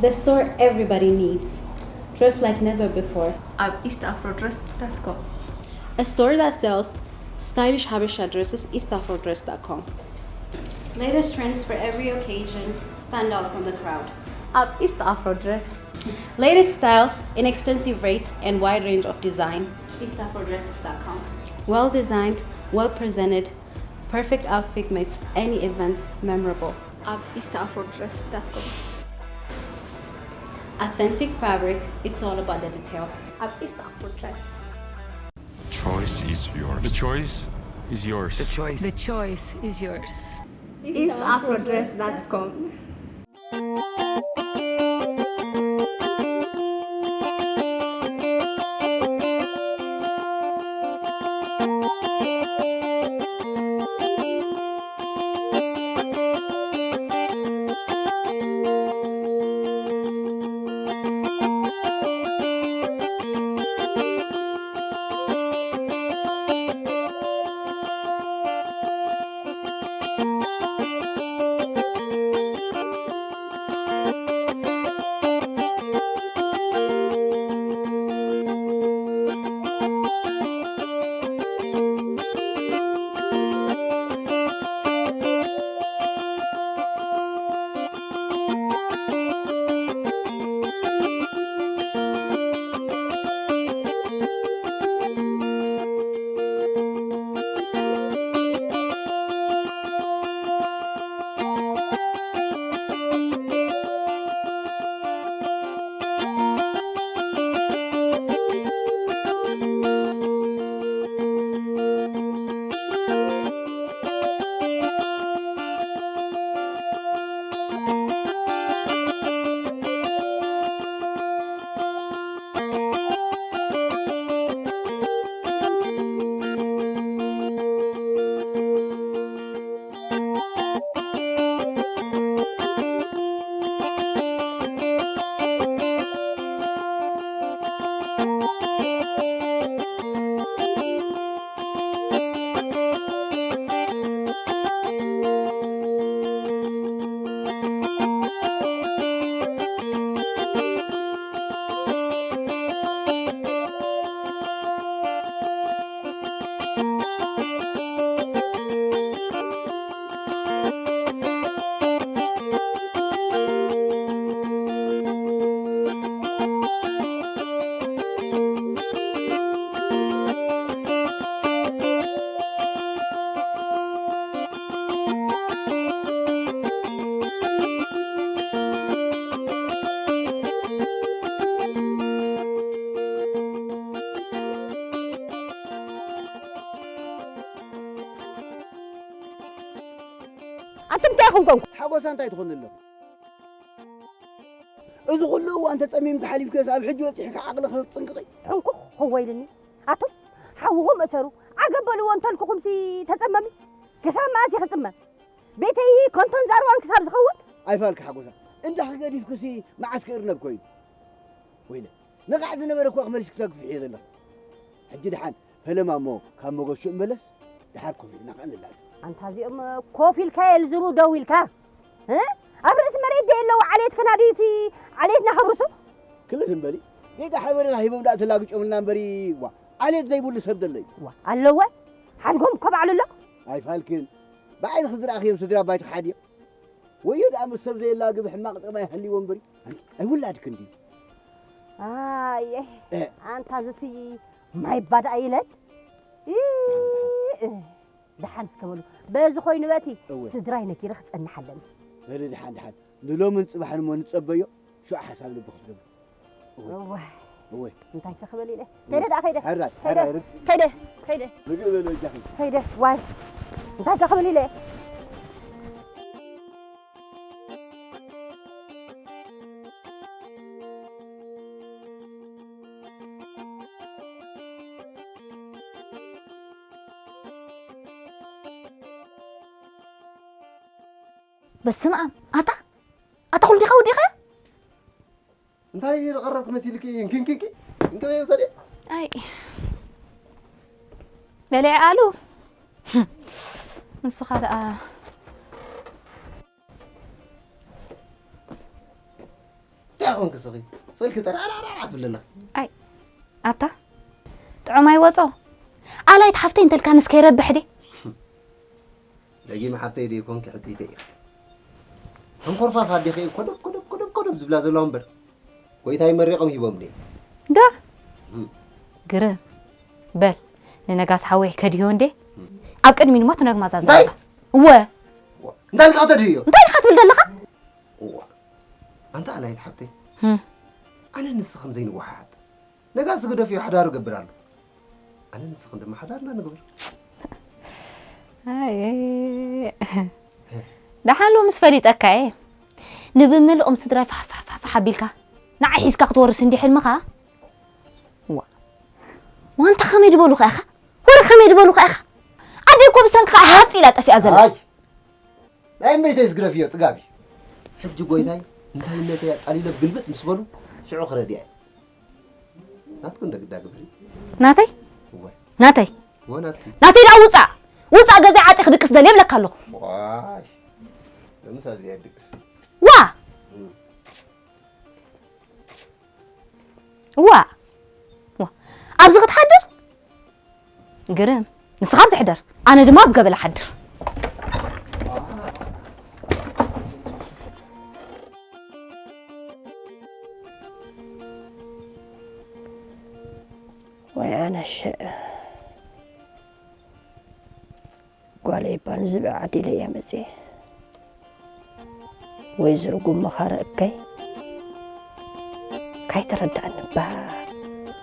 The store everybody needs. Dress like never before. ኣብ east afro dress dot com. A store that sells stylish Habesha dresses, east afro dress dot com. Latest trends for every occasion. Stand out from the crowd. ኣብ east afro dress. Latest styles, inexpensive rates, and wide range of design. east afro dresses dot com. Well designed, well presented, perfect outfit makes any event memorable. ኣብ east afro dress dot com. Authentic fabric, it's all about the details. ኣብ east afro dress. Choice is yours. The choice is yours. The choice. The choice is yours. east afro dress dot com. ኣንተ እንታይ ኢኹም ኮንኩም? ሓጎሳ እንታይ ትኾን ኣሎ? እዚ ኩሉ እዋን ተጸሚምካ ሓሊፍካስ ኣብ ሕጂ በጺሕካ ዓቕልኻ ክትጽንቅቕ? ሕንኩኽ ክወይልኒ። ኣቱም ሓውኹም እሰሩ። ዓገብ በልዎ እንተልኩኹምሲ ተጸመሚ። ክሳብ መኣስ እየ ክጽመም? ቤተይ ከንቶን ዛርዋን ክሳብ ዝኸውን? ኣይፋልኪ ሓጎሳ። እንዳ ክገዲፍክሲ መዓስ ክእርነብ ኮይኑ? ወይለ ነቓዕ ዝነበረ እኳ ክመልስ ክተግፍሕ እየ ዘለኹ። ሕጂ ደሓን ፈለማ እሞ ካብ መገሹ እመለስ፣ ደሓር ኮፍ ኢልና ኸኣ ንላዘብ። ኣንታ እዚኦም ኮፍ ኢልካ የልዝቡ ደው ኢልካ እ ኣብ ርእሲ መሬት ደየለዉ ዓሌት ከናድዩሲ ዓሌትና ከብርሱ። ክልል እምበሊ ጌጋ ሓበሬታ ሂቦም ደኣ ተላግጮምልና እምበሪ ዋ ዓሌት ዘይብሉ ሰብ ደለዩ። ዋ ኣለወ ሓድጎም እኮ ባዕሉ ኣሎ። ኣይፋልክን ብዓይንኺ ዝረኣኽዮም ስድራ ኣባይትኺ ሓድዮም። ወዮ ደኣ ምስ ሰብ ዘየላግብ ሕማቕ ጠባይ ሃልይዎ እምበሪ ኣይውላድክን ድዩ? ኣየ ኣንታ ዝሲ ማይ ባዳ ይለድ ደሓን እስከ በሉ በዚ ኮይኑ በቲ እወ። ስድራይ ነኪረ ክጸንሕ ኣለኒ። በሊ ደሓን ደሓን ንሎምን ጽባሕን እሞ ንጸበዮ ሽዑ ሓሳብ ልቢ ክትገብሩ። እወ። እወ። እንታይ ከኽበል ኢለ ከይደ ደኣ ከይደ ሕራይ ከይደ ሕራይ ርግ ከይደ ከይደ ምግቢ በሉ እጃኺ። ከይደ ዋይ እንታይ ከኽብል ኢለ በስመ ኣብ ኣታ ኣታ ኩሉ ዲኻ ወዲኻ እንታይ ዝቐረብክ መሲልኪ እንክንክንኪ እንከበይ ውሰዲ ኣይ በሊዐ ኣሉ ንስኻ ደኣ። እንታይ ኮንክ ስኺ? ስልኪ ጠራራራራ ትብለላ። ኣይ፣ ኣታ፣ ጥዑም ኣይወጾ። ኣላይት ሓፍተይ እንተልካ ንስከ ይረብሕ ድየ? ደጊም ሓፍተይ ድየ ኮንኪ ሕጽይተይ ኢኺ። ሕንኮርፋፍ ኣዴኺ እየን ኮደብ፣ ኮደብ፣ ኮደብ፣ ኮደብ ዝብላ ዘለዋ እምበር። ጎይታይ መሪቖም ሂቦምኒ። ዳ? እም። ግርም። በል፣ ንነጋስ ሓወይ ከድህዮ እንዴ? እም። ኣብ ቅድሚ ድማ ትነግማዛ እንታይ? ዘለኻ። እወ። እንታይ ኢልካ ከተድህዮ? እንታይ ኢልካ ትብል ዘለኻ? እዋ። ኣንታ ኣላይት ሓፍተይ። እም። ኣነ ንስኺ ከም ዘይንወሓሓጥ። ነጋሲ ግደፍዮ ሓዳሩ ገብር ኣሎ። ኣነ ንስኽን ድማ ሓዳርና ንግበር። ኣይ፣ ደሓን ሎምስ ፈሊጠካ እየ። ንብምልኦም ስድራይ ፋሕ ፋሕ ፋሕ ፋሕ ኣቢልካ ንዓይ ሒዝካ ክትወርስ እንዲ ሕልምኻ? ዋ። ዋንታ ከመይ ድበሉኻ ኢኻ? ወረ ከመይ ድበሉኻ ኢኻ? ኣደይ እኮ ብሰንክኻ ሃጥ ኢላ ጠፊኣ ዘላ። ኣይ። ናይ እመይተይ ዝግረፍዮ ጽጋብ እዩ። ሕጂ ጎይታይ እንታይነተይ ኣቃሊለ ግልብጥ ምስ በሉ ሽዑ ክረድያ እዩ። ናትኩ እንደ ግዳ ግብሪ። ናተይ? እወ። ናተይ? እወ ናትኪ። ናተይ ደኣ ውጻእ! ውጻእ ገዛይ ዓጺ ክድቅስ ደልየ እብለካ ኣለኹ። ዋይ። ለምሳ ድያ ድቅስ። ዋ! እም። ዋ! ዋ! ኣብዚ ክትሓድር? ግርም። ንስኻ ኣብዚ ሕደር። ኣነ ድማ ኣብ ገበላ ሓድር። ወይ ኣነ ሽእ። ጓለይ እባ ንዝብኢ ዓዲለ እየ መፅየ። ወይ ዝርጉም መኻረ እከይ ካይተረዳእኒ እባ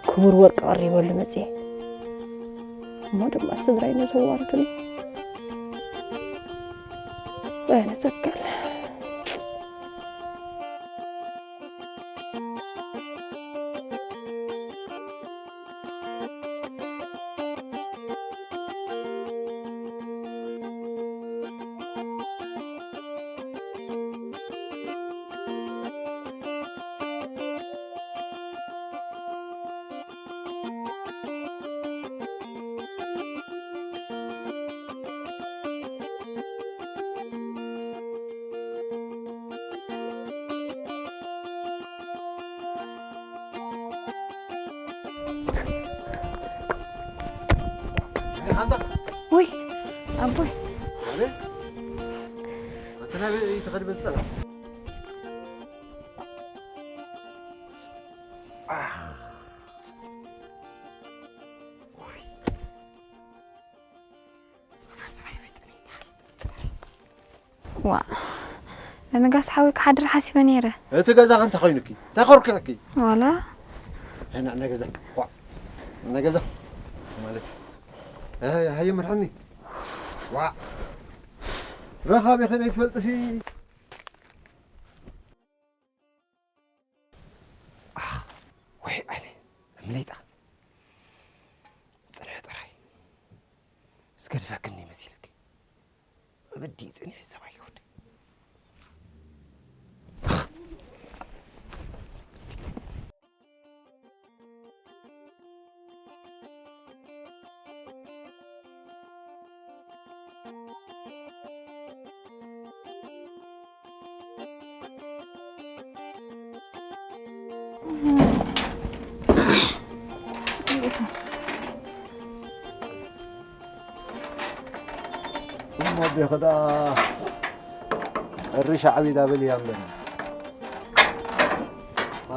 ክቡር ወርቂ ቀሪበሉ መፅየ። እሞ ድማ ስድራይ ነዘዋርዱኒ። ወይ ኣነ ተከል። ውይ ኣቦይ። ዋ፣ ንነጋስ ሓዊ ክሓድር ሓሲበ ነይረ። እቲ ገዛኸ እንታይ ኮይኑኪ? እንታይ ኮርኪዕኪ? ዋላ። ናይ፣ ናይ፣ ናይ ገዛ። ዋ፣ ናይ ገዛ ማለት። ሃየ፣ ሃየ መርሐኒ። ዋ፣ ረኻቢ ከደይ ትፈልጥሲ። ኣህ፣ ወይ ኣነ፣ እምለይጣ። ጽንሒ ጥራይ። ዝገድፈክኒ መሲልኪ። እብዲ ጽንሒ ሰብኣይ ይወድ። እሞ ኣዴኺ ደኣ እሪ ሻዕቢ ዳብል እያ እምበር።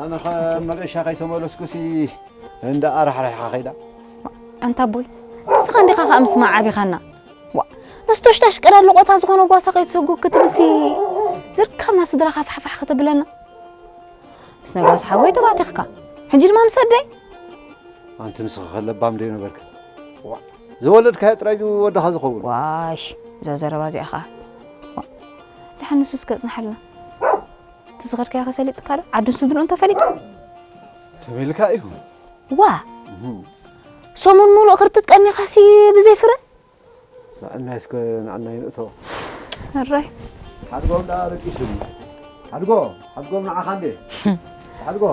ኣነ ኸ መገሻ ከይተመለስኩሲ እንዳ ኣራሕሪሓ ኸይዳ። ኣንታ ኣቦይ፣ ንስኻ እንዲኻ ኸኣ ምስማዕ ዓቢኻና። ዋ፣ ነስቶሽታሽ ቀዳድ ልቖታ ዝኾነ ጓሳ ከይትሰጉ ክትብልሲ ዝርካብና ስድራኻ ፋሕፋሕ ክትብለና። ምስ ነጋሲ ሓወይ ተባቲኽካ። ሕጂ ድማ ምስ ኣደይ። ኣንቲ ንስኺ ከ ለባም ዶ ነበርኪ? ዋ፣ ዝወለድካዮ ጥራይ ድዩ ወድኻ ዝኸውን? ዋሽ፣ እዛ ዘረባ እዚኣ ኸኣ። ዋ፣ ደሓን ንሱስ ከጽንሓልና። እቲ ዝኸድካዮ ከ ሰሊጥካ ዶ? ዓዱን ስድርኡን ተፈሊጡ? ተበልካ እዩ። ዋ! እህ። ሰሙን ሙሉእ ክርትት ቀኒኻሲ ብዘይ ፍረ? ንዕናይ እስከ ንዕናይ ንእቶ። እረይ። ሓድጎም ደኣ ደቂሱ። ሓድጎ፣ ሓድጎም ንዓኻ እንዴ? ሓድጎ።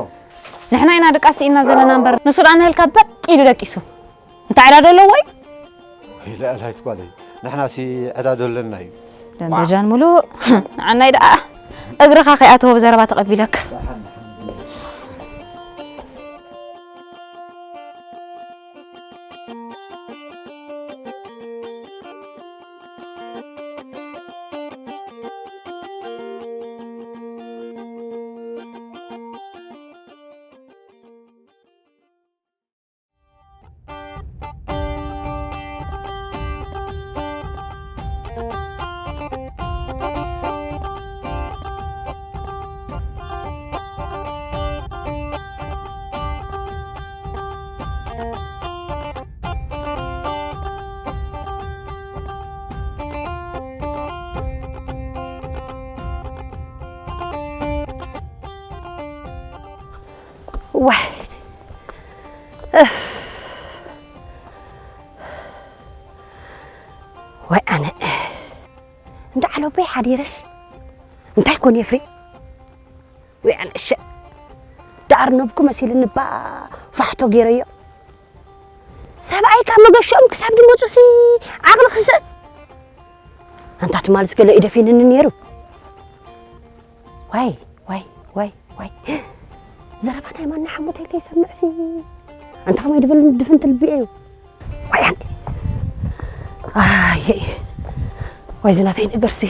ንሕና ኢና ድቃስ ስኢንና ዘለና እምበር፣ ንሱ ደኣ ንህልካ በጥ ኢሉ ደቂሱ። እንታይ ዕዳ ዶ ኣለዎ እዩ? ወይ ልዕላይት ጓለይ፣ ንሕናሲ ዕዳ ዶ ኣለና እዩ? ደንበጃን ሙሉእ፣ ንዓናይ ደኣ እግርኻ ከይኣተወ ብዘረባ ተቐቢለክ። ደሓን፣ ደሓን። ዋይ እፍ። ዋይ ኣነ እንዳ ዓለቦይ ሓዲረስ እንታይ ኮን የፍሪ። ወይ ኣነ እሸ ዳር ነብኩ መሲልኒ ባ ፋሕቶ ገይረዮ። ሰብኣይ ካብ መገሽኦም ክሳብ ድመፁ ሲ ዓቕሊ ክስእ። ኣንታ ትማልስ ገለ ኢደፊንኒ ነይሩ። ዋይ ዋይ ዋይ ዋይ። ዘረባ ናይ ማና ሓሙተይ ከይሰምዕሲ ኣንታ ከመይ ድብል ድፍንቲ ልቢ እዩ። ዋይ ኣነ ኣየ። ዋይ ዝናተይ ነገርሲ።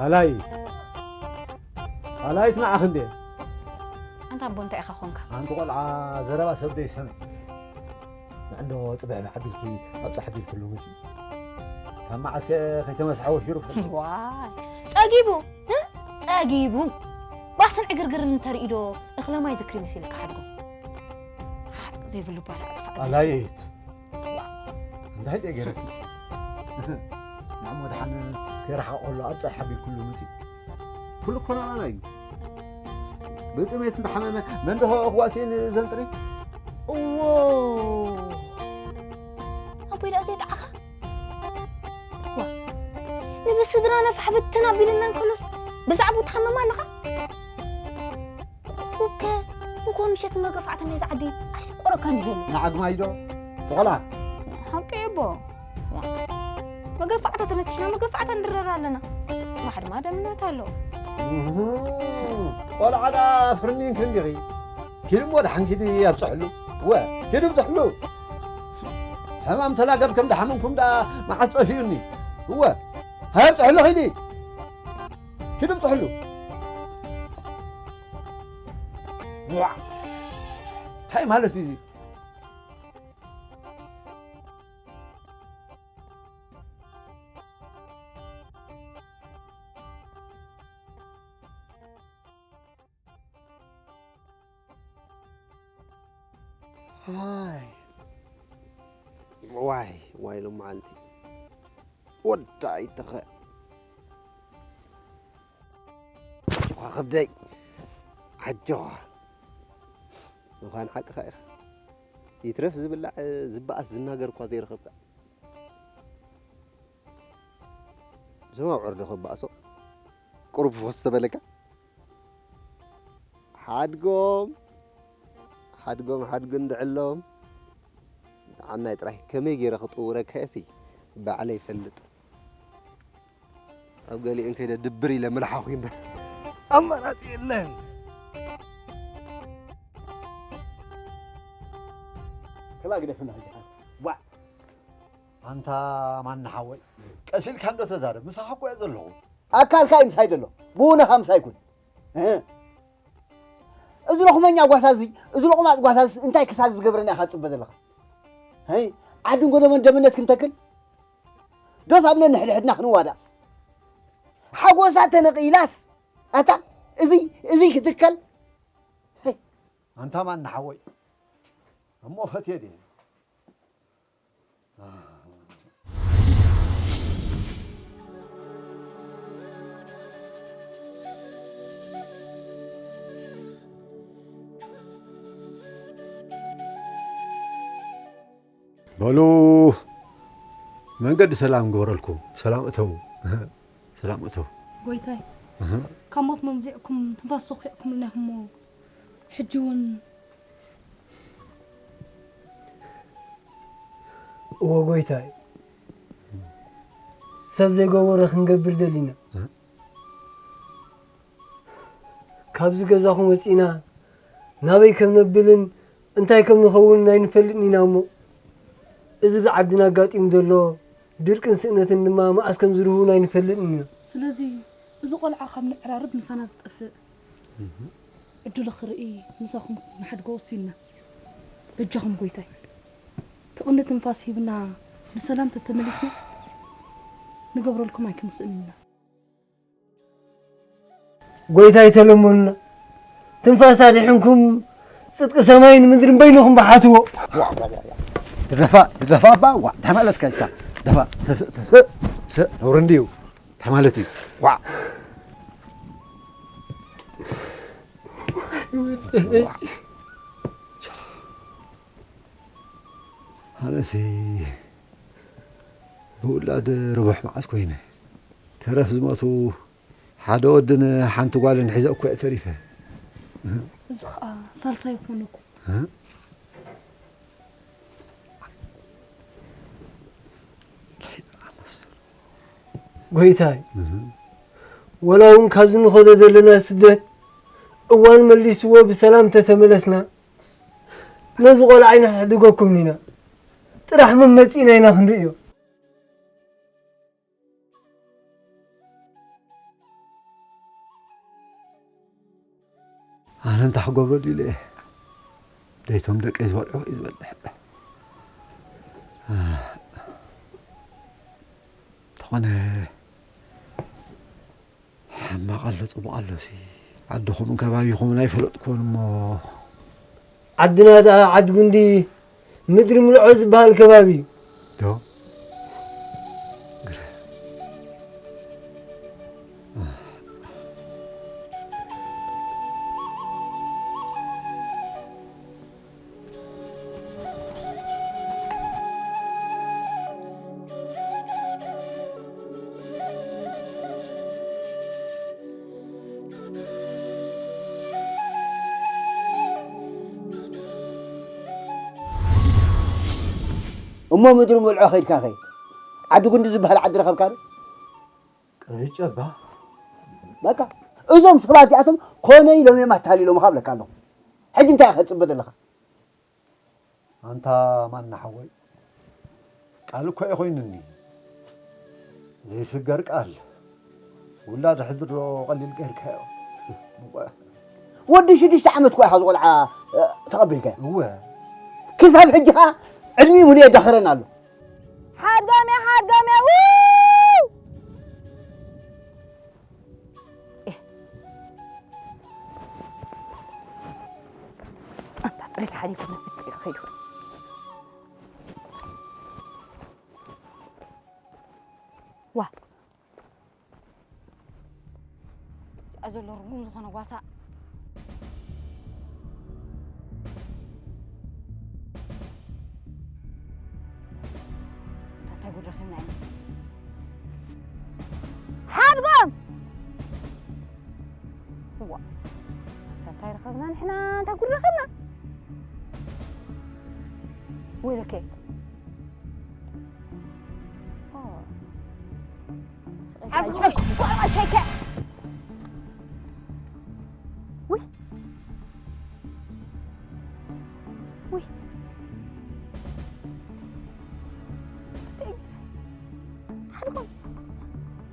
ኣላይ ኣላይ ትንዓኽ እንዴ? ኣንታ ኣቦ እንታይ ኢኻ ኾንካ? ኣንቲ ቆልዓ ዘረባ ሰብ ዶ ይሰምዕ? ንዕንዶ ጽበ ሕበ ሓቢልኪ ኣብጻ ሓቢልክሉ ምጺ። ካብ መዓስከ ከይተመስሐ ወፊሩ ፈሊጡ። ዋይ ጸጊቡ እ? ጸጊቡ ባስን ዕግርግርን እንተርእዩ ዶ እኽለ ማይ ዝክሪ መሲልካ ሓድጎ? ሓቅ ዘይብሉ ባል ኣጥፋእ ዝስብ። ኣላየት እንታይ ደገረኪ? ንዕሞ ደሓን ከይረሓቕ ከሎ ኣብ ጸሓቢ ኩሉ ምጺ። ኩሉ እኮ ናባና እዩ። ብጥሜት እንተሓመመ መን ደኸ ክዋስእን ዘንጥሪ? እዎ ኣቦይ ደኣ ዘይጠዓኻ? ዋ ንብስድራ ነፋሕ ብትን ኣቢልና እንከሎስ ብዛዕባኡ ትሓምም ኣለኻ? ቁሩብከ ንኮን ምሸት መገፋዕቲ ናይዚ ዓዲ ኣይስቆረካን ድዩ ዘሎ? ንዓግማይ ዶ? ተቆላ ሓቂ እቦ። መገፋዕታ ተመሲሕና መገፋዕታ ንድረር ኣለና። ጽባሕ ድማ ደምነት ኣሎ። እህ፣ ቆልዓ ደኣ ፍርኒን ክንዲኺ። ኪዱ እሞ ደሓን ኪዲ ኣብጽሕሉ። ወ፣ ኪዱ ኣብጽሕሉ። ሕማም ተላገብ ከም ደሓመምኩም ደኣ መዓስ ጠፊኡኒ። እወ፣ ሃይ ኣብጽሕሉ ኺዲ። ኪዱ ኣብጽሕሉ። ዋ፣ እንታይ ማለት እዩ እዚ? ዋይ ዋይ ዋይ ሎመዓንቲ ወዳ ኣይተኸ ኣጆኻ ከብደይ ኣጆኻ ምዃን ሓቅኻ ኢኻ። ይትረፍ ዝብላዕ ዝበኣስ ዝናገር እኳ ዘይረኸብካ። ዝማም ዕርዲ ክበኣሶ ቁሩብ ፈስ ተበለካ ሓድጎም ሓድጎም ሓድጎ እንድዕሎም ዓናይ ጥራይ ከመይ ገይረ ክጥውረካየሲ ባዕለይ ይፈልጥ። ኣብ ገሊአን ከይደ ድብር ኢለ ምልሓኹ እምበር ኣማራፂ የለን። ክላ ግደፍና ሕጂ ሓን ዋዕ ኣንታ ማና ሓወይ ቀሲልካ እንዶ ተዛረብ ምሳኻ እኮ እየ ዘለኹ። ኣካልካ እዩ ምሳይ ዘሎ ብውነኻ ምሳይ ኩን። እህ። እዚ ሎኽመኛ ጓሳ እዚ እዚ ሎቕማፅ ጓሳ እዚ እንታይ ክሳብ ዝገብረና ኢኻ ትፅበ ዘለኻ? ይ ዓድን ጎደቦን ደምነት ክንተክል ዶስ ኣብነ ንሕድሕድና ክንዋዳእ ሓጎሳ ተነቒላስ ኣታ እዚ እዚ ክትከል ኣንታ ማን ንሓወይ እሞ ፈትየ ድየ በሉ መንገዲ ሰላም ግበረልኩም። ሰላም እተው። ሰላም እተው። ጎይታይ፣ እህ። ካብ ሞት መንዚዕኩም ትንፋስ ሰኺዕኩምልና ኢኹም እሞ፣ ሕጂ እውን እወ ጎይታይ፣ ሰብ ዘይገበሮ ክንገብር ደሊና። እህ። ካብዚ ገዛኹም ወጺእና ናበይ ከም ነብልን እንታይ ከም ንኸውንን ኣይንፈልጥን ኢና እሞ፣ እዚ ብዓድና ኣጋጢሙ ዘሎ ድርቅን ስእነትን ድማ መዓስ ከም ዝርህቡና ኣይንፈልጥን ኢና። ስለዚ እዚ ቆልዓ ካብ ንዕራርብ ምሳና ዝጠፍእ ዕድሉ ክርኢ ምሳኹም ንሓድጎ ወሲንና። በጃኹም ጎይታይ፣ ትቕኒ ትንፋስ ሂብና ብሰላም ተተመሊስና ንገብረልኩም ኣይክንስእን ኢና። ጎይታይ ተለመኑና፣ ትንፋስ ኣድሒንኩም ጽድቂ ሰማይን ምድርን በይንኹም በሓትዎ። ድደፋ፣ ድደፋ እባ፣ ዋ፣ እንታይ ማለትካ ኢልካ? ደፋ፣ ተስእ፣ ተስእ፣ ስእ፣ ነውሪ እንድዩ። እንታይ ማለት እዩ? ዋ። ኣነሲ ብውላድ ርቡሕ መዓስ ኮይነ። ተረፍ ዝሞቱ ሓደ ወድን ሓንቲ ጓልን ሒዘ እኮ እየ ተሪፈ። እዚ ኸኣ ሳልሳይ ይኾነኩም። እ? ጎይታይ፣ እህ። ወላ እውን ካብዚ ንኸዶ ዘለና ስደት እዋን መሊስዎ ብሰላም ተተመለስና፣ ነዚ ቆልዓ ኣይንሕድገኩም ኢና። ጥራሕ መመጺእና ኢና ክንርእዮ። ኣነ እንታይ ክገብረሉ ኢለ እየ። ደይቶም ደቀይ ዝበልዑ እዩ ዝበልዕ። እንተኾነ፣ ሕማቕ ኣሎ፣ ጽቡቕ ኣሎ ሲ። ዓድኹምን ከባቢኹምን ኣይፈለጥኩዎን እሞ። ዓድና ደኣ ዓዲ ጉንዲ ምድሪ ምልዖ ዝበሃል ከባቢ እዩ። ዶ? ግረ። እሞ ምድሪ ምልዖ ኸይድካ ኸ? ዓዲ ጉንዲ ዝበሃል ዓዲ ረኸብካ ዶ? ቀይጨባ። በቃ፣ እዞም ሰባት እዚኣቶም ኮነ ኢሎም እዮም ኣታሊሎምኻ እብለካ ኣለኹ። ሕጂ እንታይ ኢኻ ትጽበ ዘለኻ? ኣንታ ማና ሓወይ፣ ቃል እኮ እዩ ኮይኑኒ። ዘይስገር ቃል። ውላድ ሕድሮ ቀሊል ገይርካዮ። ወዲ ሽዱሽተ ዓመት እኮ ኢኻ ዝቆልዓ፣ እ፣ ተቐቢልካዮ። እወ። ክሳብ ሕጂ ኸኣ ዕድሚኡ ሙሉእ የዳኽረና ኣሎ። ሓድጎሜ፣ ሓድጎሜ፣ ው! ኤህ። ኣንታ ጥሪት ሓዲጉ ነፍጥ ኢሉ ኸይዱ። ዋ። እዚኣ ዘሎ ርጉም ዝኾነ ጓሳ። እንታይ ጉድ ረኺብና ኢና? ሓድጎም! እዋ፣ እንታይ ረኸብና ንሕና? እንታይ ጉድ ረኺብና? ወይለከ። ኦ። ሓዝኹም፣ ሸይከ። ውይ። ውይ። ሓድጎም።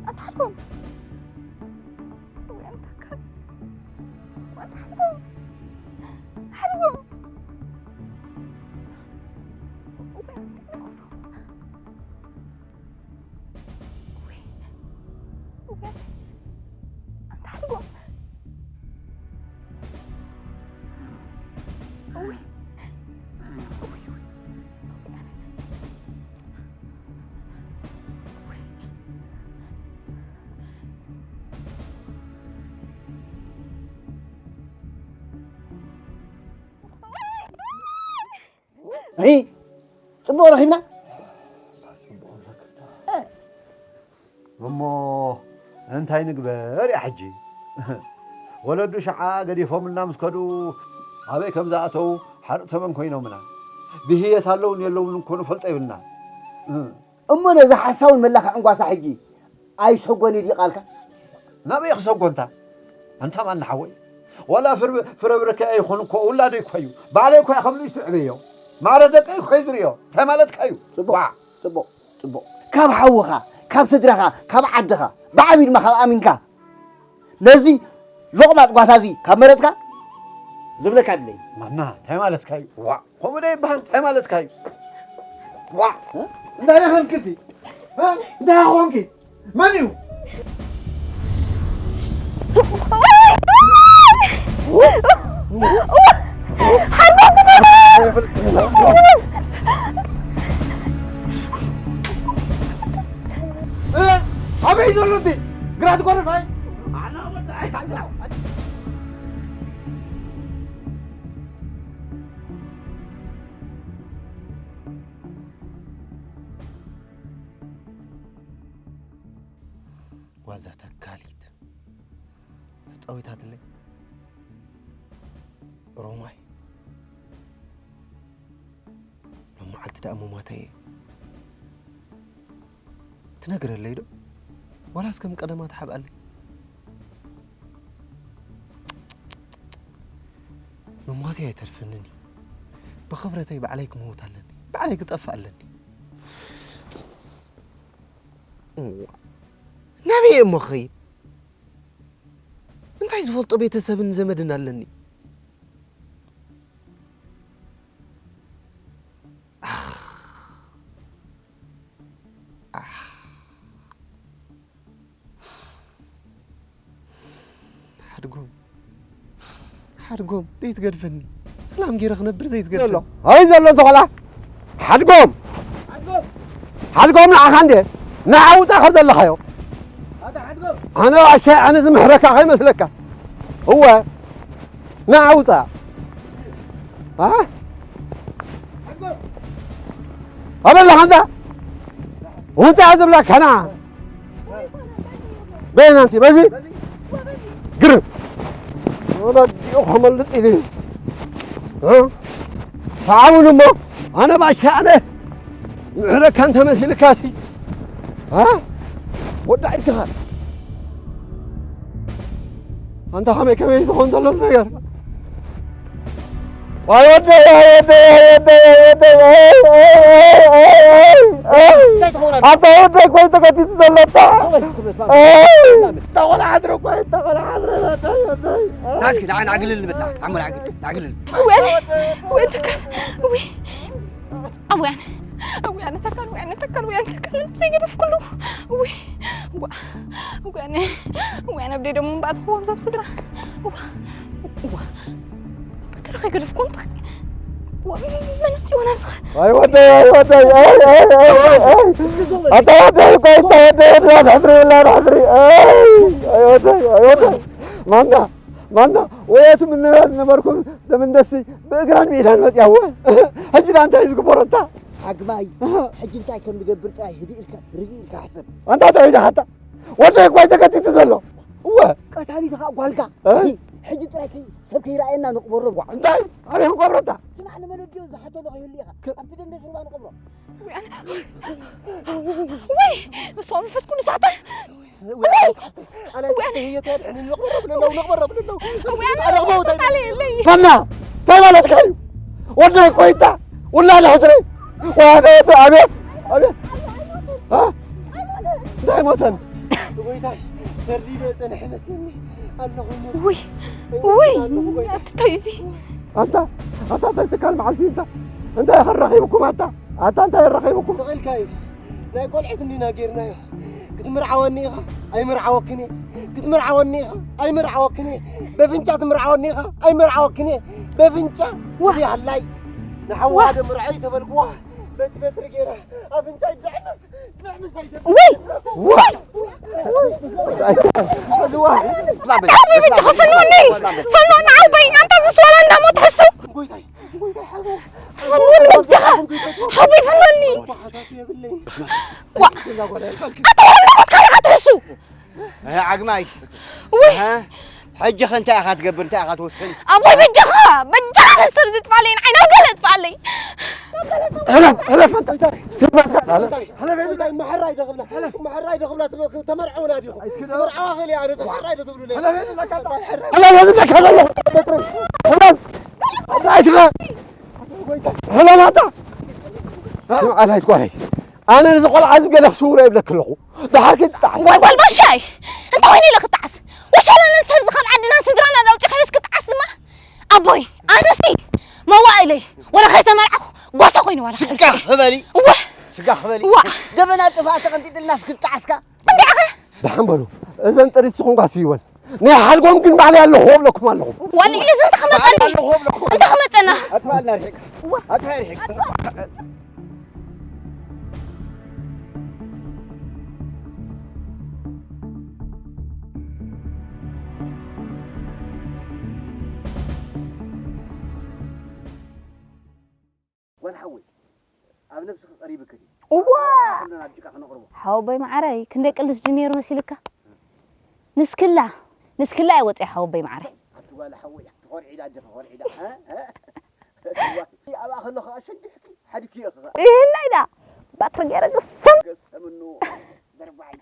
ኣታ ሓድጎም። ውይ፣ ኣንታ ከ-፣ ኣታ ሓድጎም። ሓድጎም። ውይ፣ ኣንታ ሓድጎም። ውይ፣ ውይ፣ ኣንታ ሓድጎም። ውይ፣ ውይ፣ ውይ። ሂ፣ ጽቡቕ ረኺብና። እሞ እንታይ ንግበር እያ ሕጂ? ወለዱ ሸዓ ገዲፎምልና ምስ ከዱ ኣበይ ከም ዝኣተዉ ሓርቕ ተመን ኮይኖምና። ብህየት ኣለውን የለውን እኮ ንፈልጦ የብልና። እሞ ነዚ ሓሳውን መላኽዕን ጓሳ ሕጂ ኣይሰጎን እዩ ድዩ ቃልካ? ናበይ ክሰጎ እንታ? ኣንታ ማና ሓወይ፣ ዋላ ፍረ-፣ ፍረ ብረከይ ኣይኾን እኮ፣ ውላደይ እኮ እዩ። ባዕለይ እኮ እየ ከም ንእሽቱ ዕበዮ። ማዕረ ደቀይ እኮ እዩ ዝርእዮ። እንታይ ማለትካ እዩ? ጽቡቕ፣ ዋዕ! ጽቡቕ፣ ጽቡቕ። ካብ ሓውኻ፣ ካብ ስድራኻ፣ ካብ ዓድኻ፣ ብዓብዩ ድማ ካብ ኣሚንካ፣ ነዚ ሎቕማጽ ጓሳ እዚ ካብ መረጽካ፣ ዝብለካ የብለይን። ማና፣ እንታይ ማለትካ እዩ? ዋእ፣ ከምኡ ዶ ይበሃል? እንታይ ማለትካ እዩ? ዋእ፣ እንታይ ኢኺ እቲ? እ? እንታይ ኮንኪ? መን እዩ? እ? ኣበይ ዘሎ እቲ? ግራት ጎረፋይ? ዋዛ ተካሊት ተጻዊታትለይ ሮማይ። ሎም መዓልቲ ደኣ ምሟተይ እየ። ትነግረለይ ዶ? ዋላስ ከም ቀደማ ትሓብኣለይ? ምሟተይ ኣይተርፈንን እዩ። ብኽብረተይ ባዕለይ ክመውት ኣለኒ። ባዕለይ ክጠፍእ ኣለኒ። እዋ፣ ናበይ እየ እሞ ክኸይድ? እንታይ ዝፈልጦ ቤተሰብን ዘመድን ኣለኒ? ኣኽ፣ ኣኽ። ሓድጎም፣ ሓድጎም፣ ዘይትገድፈኒ። ሰላም ገይረ ክነብር ዘይትገድፈኒ። ዘሎ። ኣበይ ዘሎ እንተ ቆልዓ? ሓድጎም። ሓድጎም ንዓኻ እንዴ? ንዓ ውፃእ ካብ ዘለኻዮ። ኣነ ዋሻ፣ ኣነ ዝምሕረካ ከይመስለካ። እወ። ንዓ ውፃእ። ኣ? ኣበላ ሓንዛ። ውፃእ ዝብለካ ንዓ። በይና ኣንቲ፣ በዚ ግርም። ወለዲኡ ከመልጥ ኢሉ። እ? ሰዓቡን እሞ፣ ኣነ ባሻ ኣነ ምሕረካ እንተመሲልካ ሲ። እ? ወዲ ዓይድካ። ኣንታ ከመይ ከመይ ዝኸውን ዘሎ ነገር? ዋይ ወደይ፣ ዋይ ወደይ፣ ዋይ ወደይ፣ ዋይ ወደይ፣ ዋይ፣ ዋይ፣ ዋይ፣ ዋይ፣ ዋይ። እንታይ ትኸውን ኣላ? ኣታ ወደይ፣ እኮ እዩ ተኸቲቱ ዘሎ ኣታ። ተወል፣ ተወል፣ ተወል። ኣይ። ተቆላሓድረ እኮ እዩ፣ ተቆላሓድረ፣ ወደይ፣ ወደይ። ና እስኪ፣ ንዓ፣ ንዓ ግልል ንብል፣ ንዓ፣ ንዓ ግልል፣ ንዓ ግልል። ወይኔ፣ ወይኔ፣ ተካል፣ ውይ። ኣውያን፣ ኣውያን፣ ተካል፣ ውያን፣ ተካል፣ ውያን፣ ተካል፣ ዘይገደፍኩሉ። ውይ፣ ዋ፣ ውያን፣ ውያን፣ ኣብ ደይ ደሞ እምበኣትኽዎም ዞም ስድራ። ዋ፣ ዋ። ተረኸ ገደፍኩ እንታ። ዋ፣ መን ኣምጺእዎ ናብዚ ኸ? ኣይ ወደይ፣ ኣይ ወደይ፣ ኣይ፣ ኣይ፣ ኣይ፣ ኣይ፣ ኣይ። ኣታ ወደይ፣ ቆይ፣ ኣታ ወደይ፣ ወደይ፣ ሕድሪ፣ ወላ ሕድሪ። ኣይ፣ ኣይ ወደይ፣ ኣይ ወደይ። ማና፣ ማና፣ ወያቱ ምን ነበር፣ ነበርኩ፣ ለምን ደስ ብእግራን ብኢዳን መጽያዎ። ሕጂ ደኣ እንታይ እዩ ዝግበሮ እንታ? ሓግማይ፣ ሕጂ እንታይ ከም ዝገብር ጥራይ ህድእ ኢልካ፣ ርግእ ኢልካ ሕሰብ። ኣንታ እንታይ ኢልካ ሓታ? ወደይ እኳ እዩ ተከቲቱ ዘሎ። እወ። ቀታሊ ኢኻ ጓልካ። እ? ሕጂ ጥራይ ከይ-፣ ሰብ ከይረኣየና ንቕበሮ። ዋ፣ እንታይ? ኣበይ ክንቀብሮ እንታ? ስማዕ፣ ንመለዲዮ ዝሓቶ ዶ ከይህሉ ኢኻ? ከ-፣ ኣብቲ ደንደስ ሩባ ንቐብሮ። ውያን። ወይ፣ በስመ ኣብ መንፈስ ቅዱስ ኣታ። ውያን። ውያን። ውያን። ፈና፣ እንታይ ማለትካ እዩ? ወደይ ኮይታ፣ ውላድ ሕድሪ። ወደ፣ ኣቤት፣ ኣቤት። እ? እንታይ ሞተን? ጎይታይ፣ ፈሪዶ ጸንሐ መስለኒ። ኣለኹ እሞ። ውይ፣ ውይ፣ ኣለኹ ጎይታይ። ኣቲ እንታይ እዩ እዚ? ኣታ፣ ኣታ እንታይ ትካል መዓልቲ እንታ? እንታይ ከራኺብኩም ኣታ? ኣታ እንታይ የራኺብኩም? ስቕ ኢልካ እዩ። ናይ ቆልዕት እንዲና ጌርናዮ። ክትምርዓወኒ ኢኻ? ኣይምርዓወክን እየ። ክትምርዓወኒ ኢኻ? ኣይምርዓወክን እየ። በፍንጫ ትምርዓወኒ ኢኻ? ኣይምርዓወክን እየ። በፍንጫ ዋ! ትብሊ ሃላይ። ንሓዋ ዋ! ዶ ምርዓይ ተበልክዋ? በቲ በትሪ ጌራ ኣፍንጫይ ድዕምስ፣ ድዕምስ ኣይተብሊ። ውይ! ዋ! ሓወይ በጃኻ ፈንወኒ! ፈንወኒ ሓወይ! ኣንታ ዝስዋላ እንዳሞት ሕሱ! ጎይታይ! ፈንወኒ በጃኻ! ሓወይ ፈንወኒ! ዋ! ኣታ ወላ እንዳሞትካ ኢኻ ትሕሱ! እህ፣ ዓግማይ! ውይ! እህ፣ ሕጂ ኸ እንታይ ኢኻ ትገብር? እንታይ ኢኻ ትውስን? ኣቦይ በጃኻ! በጃኻ ነዚ ሰብ ዝጥፋለይ ንዓይ ናብ ገለ ጥፋለይ! ሕለፍ፣ ሕለፍ ኣንታ! ትርፋትካ፣ ሕለፍ! ሕለፍ፣ ሕለፍ! እንታይ መሐራይ ዶ ክብላ? ሕለፍ! መሐራይ ዶ ክብላ? ትም-፣ ተመርዐውና ዲኹም? ኣይትክደው! መርዓዋ ኸሊ ኣነ ተመርዓይ ዶ ትብሉለይ? ሕለፍ፣ ሕለፍ! ሕለፍ፣ ሕለፍ! ሕለፍ! ኣይትኸ-፣ ሕለፍ ኣንታ! ስምዓ፣ ኣላይት ጓለይ! ኣነ ነዚ ቆልዓ እዚ ገለ ክስውሮ ይብለኪ ኣለኹ። ደሓር ከይትጣዓስ። ዋይ ጓል ባሻይ፣ እንታይ ኮይነ ኢለ ክጣዓስ? ወሻላ ነዚ ሰብ እዚ ካብ ዓድናን ስድራናን ኣውፂኻዮስ ክጣዓስ ድማ? ኣቦይ፣ ኣነሲ መዋእለይ ወላ ከይተመርዓኹ ጓሳ ኮይኑ ዋላ ስጋ ክበሊ። እወ። ስጋ ክበሊ። እዋ። ገበና ጥፋእ ተቐንጢጥልናስ ክጣዓስካ? እንዲዓኸ? ደሓን በሉ። እዘን ጥሪት ስኹም ጓስ ይወን። ናይ ሓልጎም ግን ባዕለይ ኣለኹ እብለኩም ኣለኹ። ዋል ኢለ ዘንተ ክመጸኒ። ኣለኹ እብለኩም። እንተ ክመጸና። ኣትባልና ርሒቅ። እዋ። ኣትባይ ርሒቅ። ጓል ሓወይ፣ ኣብ ነብስኺ ቀሪብኪ ድዩ? እዋ! ኩልና ናብ ጭቃ ክነቕርቦ። ሓወቦይ መዓረይ፣ ክንደይ ቅልስ ጁኒየር መሲልካ? ንስክላ፣ ንስክላ እየ ወፂአ ሓወቦይ መዓረይ። ኣቲ ጓል ሓወይ፣ ትኾርዒ ዳ፣ ኣጆኺ ኾርዒ ዳ፣ እ? እ? እዋ፣ ኣብኣ ከለኹ ኣሸጊሕኪ፣ ሓዲግኪ እየ ክኸ-። ይህናይ ዳ፣ ባትሪ ገይረ ግስም። ገሰምኑ። ደርባይ።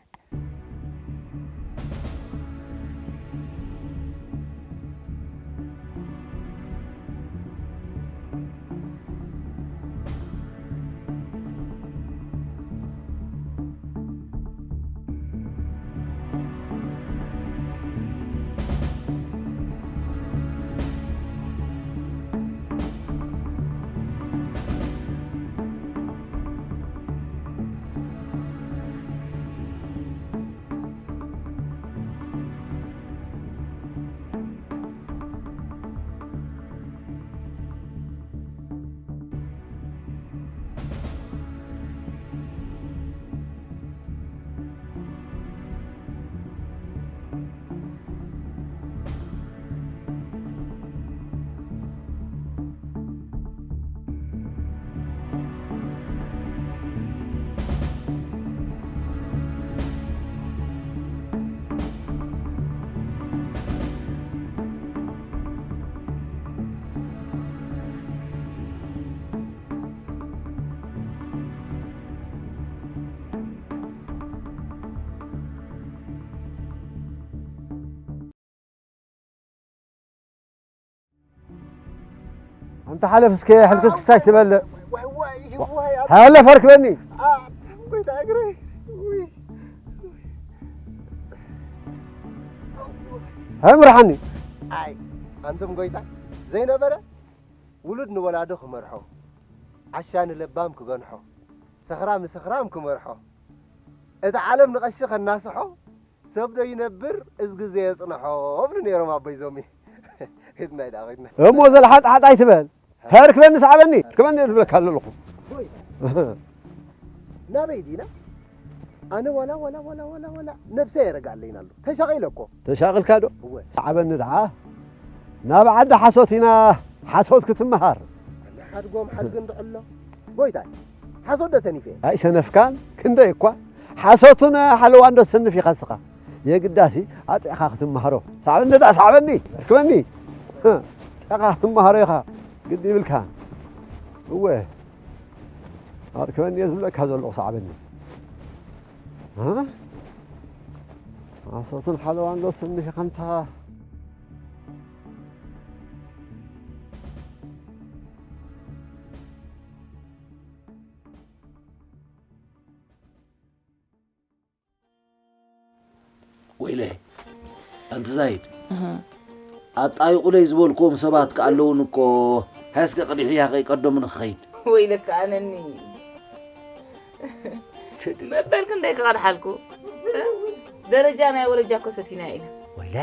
ኣንተ ሓለፍ እስከ ሕልክስክስ ኣይትበልዕ። ዋይ፣ ዋይ፣ ዋይ፣ ኣታ ሃለፍ ኣርክበኒ። ኣታ ጎይታ እግረይ። ውይ። ኣምርሓኒ። ኣይ፣ ኣንቱም ጎይታ ዘይነበረ ውሉድ ንወላዶ ክመርሖ፣ ዓሻ ንለባም ክገንሖ፣ ሰኽራም ንሰኽራም ክመርሖ፣ እቲ ዓለም ንቐሺ ከናስሖ፣ ሰብ ዶ ይነብር እዚ ግዜ የጽንሖ እብሉ ነይሮም ኣቦይ ዞሚ። ሄድና ኢዳ ኸድና። እሞ ዘልሓጥሓጥ ኣይትበል። ሀርክበኒ ሰዓበኒ። ክበኒ እብለካ ኣለኹ። ናበይ ዲና? ኣነ ዋላ፣ ዋላ፣ ዋላ፣ ዋላ፣ ዋላ ነብሰይ የረጋለይና ኣሎ። ተሻቒለ እኮ። ተሻቕልካ ዶ? እወ። ሰዓበኒ ደዓ። ናብ ዓዲ ሓሶት ኢና፣ ሓሶት ክትመሃር። ኣነ ሓድጎም ሓድግ እንድዕሎ። ጎይታይ፣ ሓሶት ዶ ሰኒፈ? ኣይሰነፍካን፣ ክንደይ እኳ። ሓሶትን ሓለዋን ዶ ትሰንፍ ኢኻ እስኻ? የግዳሲ ኣጥዕኻ ክትመሃሮ። ሰዓበኒ ደኣ ሰዓበኒ፣ ርክበኒ። ኣጥዕኻ ክትመሃሮ ኢኻ፣ ግዲ ይብልካ። እወ፣ ኣርክበኒ እየ ዝብለካ ዘለኹ፣ ሰዓበኒ። እ? ሓሶትን ሓለዋን ዶ ትሰንፍ ኢኻ እንታ? ወይለ፣ ኣንቲ ዛይድ፣ ኣጣይቑለይ ዝበልክዎም ሰባት ከ ኣለዉኒ እኮ፣ ሃስከ ቅድሕያ ከይቀደሙኒ ክኸይድ። ወይለካ ኣነኒ። መበል ክንደይ ክቐድሓልኩ? ደረጃ ናይ ወረጃ እኮ ሰቲና ኢና። ወይለ፣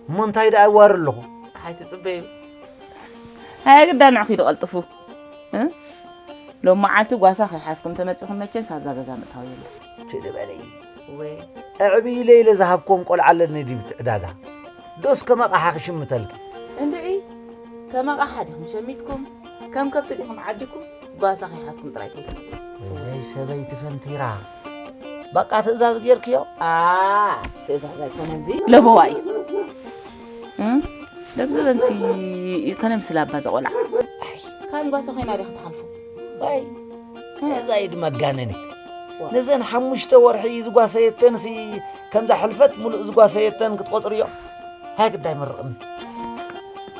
እሞ እንታይ ደኣ ይዋር ኣለኹ? ፀሓይ ትፅበዩ። ኣየ ግዳ ንዕኺ ዶ ቀልጥፉ። እ? ሎም መዓልቲ ጓሳ ከይሓዝኩም ተመጺኹም መቸስ ኣብዛ ገዛ ምእታው የለን። ትድበለይ። ወይ። ኣዕብይለ ኢለ ዝሃብክዎም ቆልዓ ኣለኒ ድዩ እቲ ዕዳጋ? ዶስ ከም ኣቕሓ ክሽምተልኪ? እንድዒ፣ ከም ኣቕሓ ዲኹም ሸሚትኩም? ከም ከብቲ ዲኹም ዓዲኩም? ጓሳ ከይሓዝኩም ጥራይ ከይትምጡ። ወይ ሰበይቲ ፈንቲራ። በቃ ትእዛዝ ጌርክዮ? ኣ፣ ትእዛዝ ኣይኮነን እዚ። ለበዋ እዩ። እ? ለብዘበንሲ ከነምስላ እባ ዘቆልዓ። ኣይ፣ ካብ ጓሳ ኮይና ዲያ ክትሓልፎ? ኣይ፣ እዛ ኢድ መጋነኒት። ዋ። ነዘን ሓሙሽተ ወርሒ ዝጓሰየተንሲ ከምዛ ሕልፈት ሙሉእ ዝጓሰየተን ክትቆጽርዮ? ሃይ ግዳይ መርቕኒ።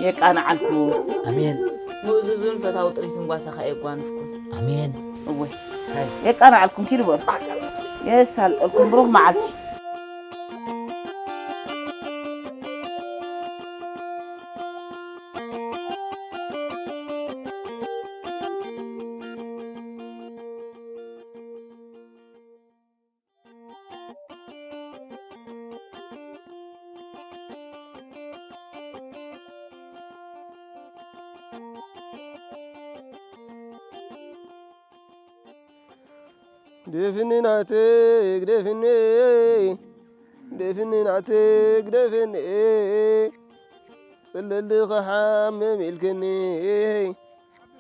የቃንዓልኩ። ኣሜን። ምእዙዙን ፈታዊ ጥሪትን ጓሳኻ የጓንፍኩም። ኣሜን። እወ። የቃናዕልኩም፣ ኪዱ በሉ። የሳልጠልኩም፣ ብሩኽ መዓልቲ። ግደፍኒ ናተይ ግደፍኒ፣ ግደፍኒ ናተይ ግደፍኒ፣ ጽልል ክሓምም ኢልክኒ።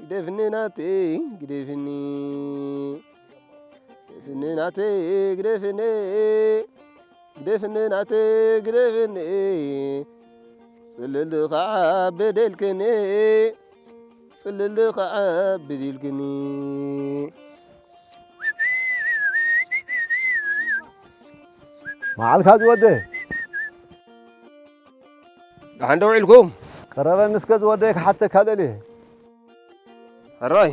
ግደፍኒ ናተይ ግደፍኒ፣ ግደፍኒ ናተይ ግደፍኒ፣ ግደፍኒ ናተይ ግደፍኒ፣ ጽልል ክዓብድ ኢልክኒ፣ ጽልል ክዓብድ ኢልክኒ። መዓልካ ዝወደ። ደሓን ዶ ውዒልኩም? ቀረበኒ እስከ ዝወደ ክሓተካ ደልየ። ሕራይ።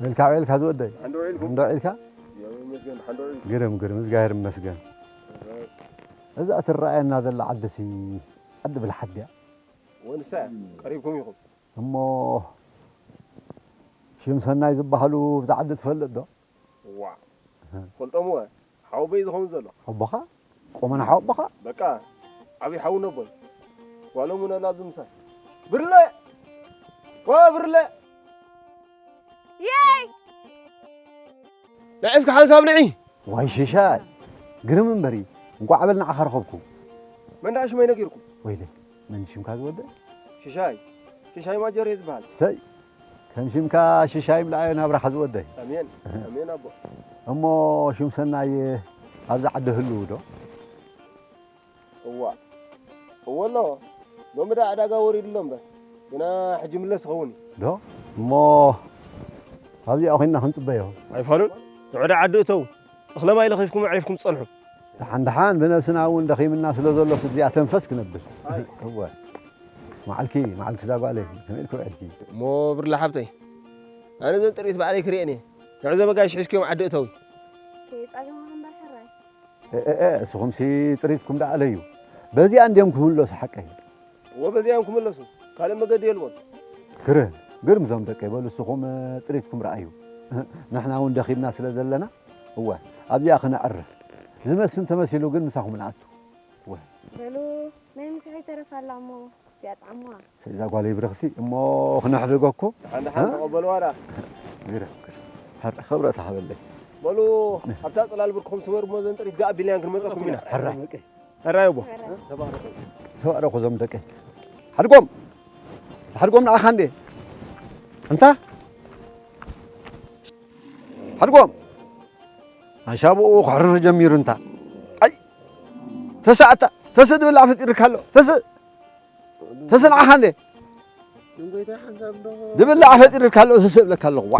ዌልካ፣ ዌልካ ዝወደይ። ደሓን ዶ ውዒልኩም? ደሓን ዶ ውዒልካ? ያው ይመስገን፣ ደሓን ዶ ውዒልኩም? ግርም፣ ግርም፣ እግዚኣብሔር ይመስገን። እዛ ትረኣየና ዘላ ዓድሲ ዓዲ ብልሓት ድያ? ወንሳ ቀሪብኩም ኢኹም። እሞ ሽም ሰናይ ዝበሃሉ ብዛ ዓዲ ትፈልጥ ዶ? ዋ። ፈልጦም ወ ሓወቦይ ዝኸውን ዘሎ። ሓወቦኻ? ቆመና ሓወቦኻ? በቃ፣ ዓብዪ ሓው ነቦይ። ጓሎም እውን ኣላ ኣብዚ ምሳይ። ብርለ! ዋ ብርለ! የይ! ንዒ እስከ ሓንሳብ ንዒ። ዋይ ሽሻይ፣ ግርም እምበር እዩ። እንቋዕ በል ንዓኻ ረኸብኩ። መን ደኣ ሽመይ ነጊርኩም? ወይለ፣ መን ሽምካ ዝወደ? ሽሻይ፣ ሽሻይ ማጀር እየ ዝበሃል። ሰይ፣ ከም ሽምካ ሽሻይ እምልኣዮ ናብራኻ ዝወደይ። ኣሜን፣ ኣሜን ኣቦ። እሞ ሽም ሰናይ ኣብዚ ዓዲ ህልው ዶ? እዋ፣ እወ ኣሎ። ሎሚ ደኣ ዕዳጋ ወሪዱ ኣሎ እምበር፣ ግና ሕጂ ምለስ ይኸውን እዩ። ዶ? እሞ ኣብዚኣ ኮይንና ክንጽበዮ። ኣይፋሉን፣ ንዑ ደኣ ዓዲ እተው። እኽለ ማይ ለኺፍኩም ኣዕሪፍኩም ትጸንሑ። ደሓን ደሓን ብነብስና እውን ደኺምና ስለ ዘሎስ እዚኣ ተንፈስ ክነብል። ኣይ። እወ። መዓልኪ፣ መዓልኪ እዛ ጓለይ፣ ከመይ ኢልኪ ውዒልኪ? እሞ ብርለ ሓብተይ፣ ኣነ እዘን ጥሪት ባዕለይ ክርእየን እየ። ንዑ ዘመጋይሽ ሒዝክዮም ዓዲ እተዊ። ከየጻገምና እምበር ሕራይ። እ፣ እ፣ እ፣ እስኹምሲ ጥሪትኩም ደኣ ኣለዩ። በዚኣ እንድዮም ክምለሱ ሓቀይ። እወ በዚኣ እዮም ክምለሱ። ካልእ መገዲ የልቦን። ግርም፣ ግርም እዞም ደቀይ በሉ እስኹም ጥሪትኩም ረኣዩ። ንሕና እውን ደኺምና ስለ ዘለና፣ እወ፣ ኣብዚኣ ክነዕርፍ። ዝመስል እንተመሲሉ ግን ምሳኹም ንኣቱ። እወ። በሉ፣ ናይ ምሳሕ ይተረፍ ኣላ እሞ እዚኣ ጥዓምዋ። ሰይዛ ጓለይ ብርኽቲ፣ እሞ ክነሕድጎ እኮ። ደሓን ደሓን እ? ተቐበልዋ ደኣ። ግርም፣ ግርም። ሕር-፣ ክብረት ሃበለይ። በሉ፣ ኣብታ ጽላል ብርኩም ስበሩ እሞ ዘን ጥሪት ደኣ ኣቢልናን ክንመጸኩም ኢና። ሕራይ። ሕራይ ኣቦ። ተባረኹ እዞም ደቀይ። ሓድጎም። ሓድጎም ንዓኻ እንዴ? እንታ? ሓድጎም። ኣሻብኡ ክሕርር ጀሚሩ እንታ። ኣይ። ተስእ ኣታ። ተስእ ድብላዕ ፈጢርካ ኣሎ። ተስእ። ተስእ ንዓኻ እንዴ? ዝብላዕ ፈጢርካ ኣሎ። ተስእ እብለካ ኣለኹ። ዋ።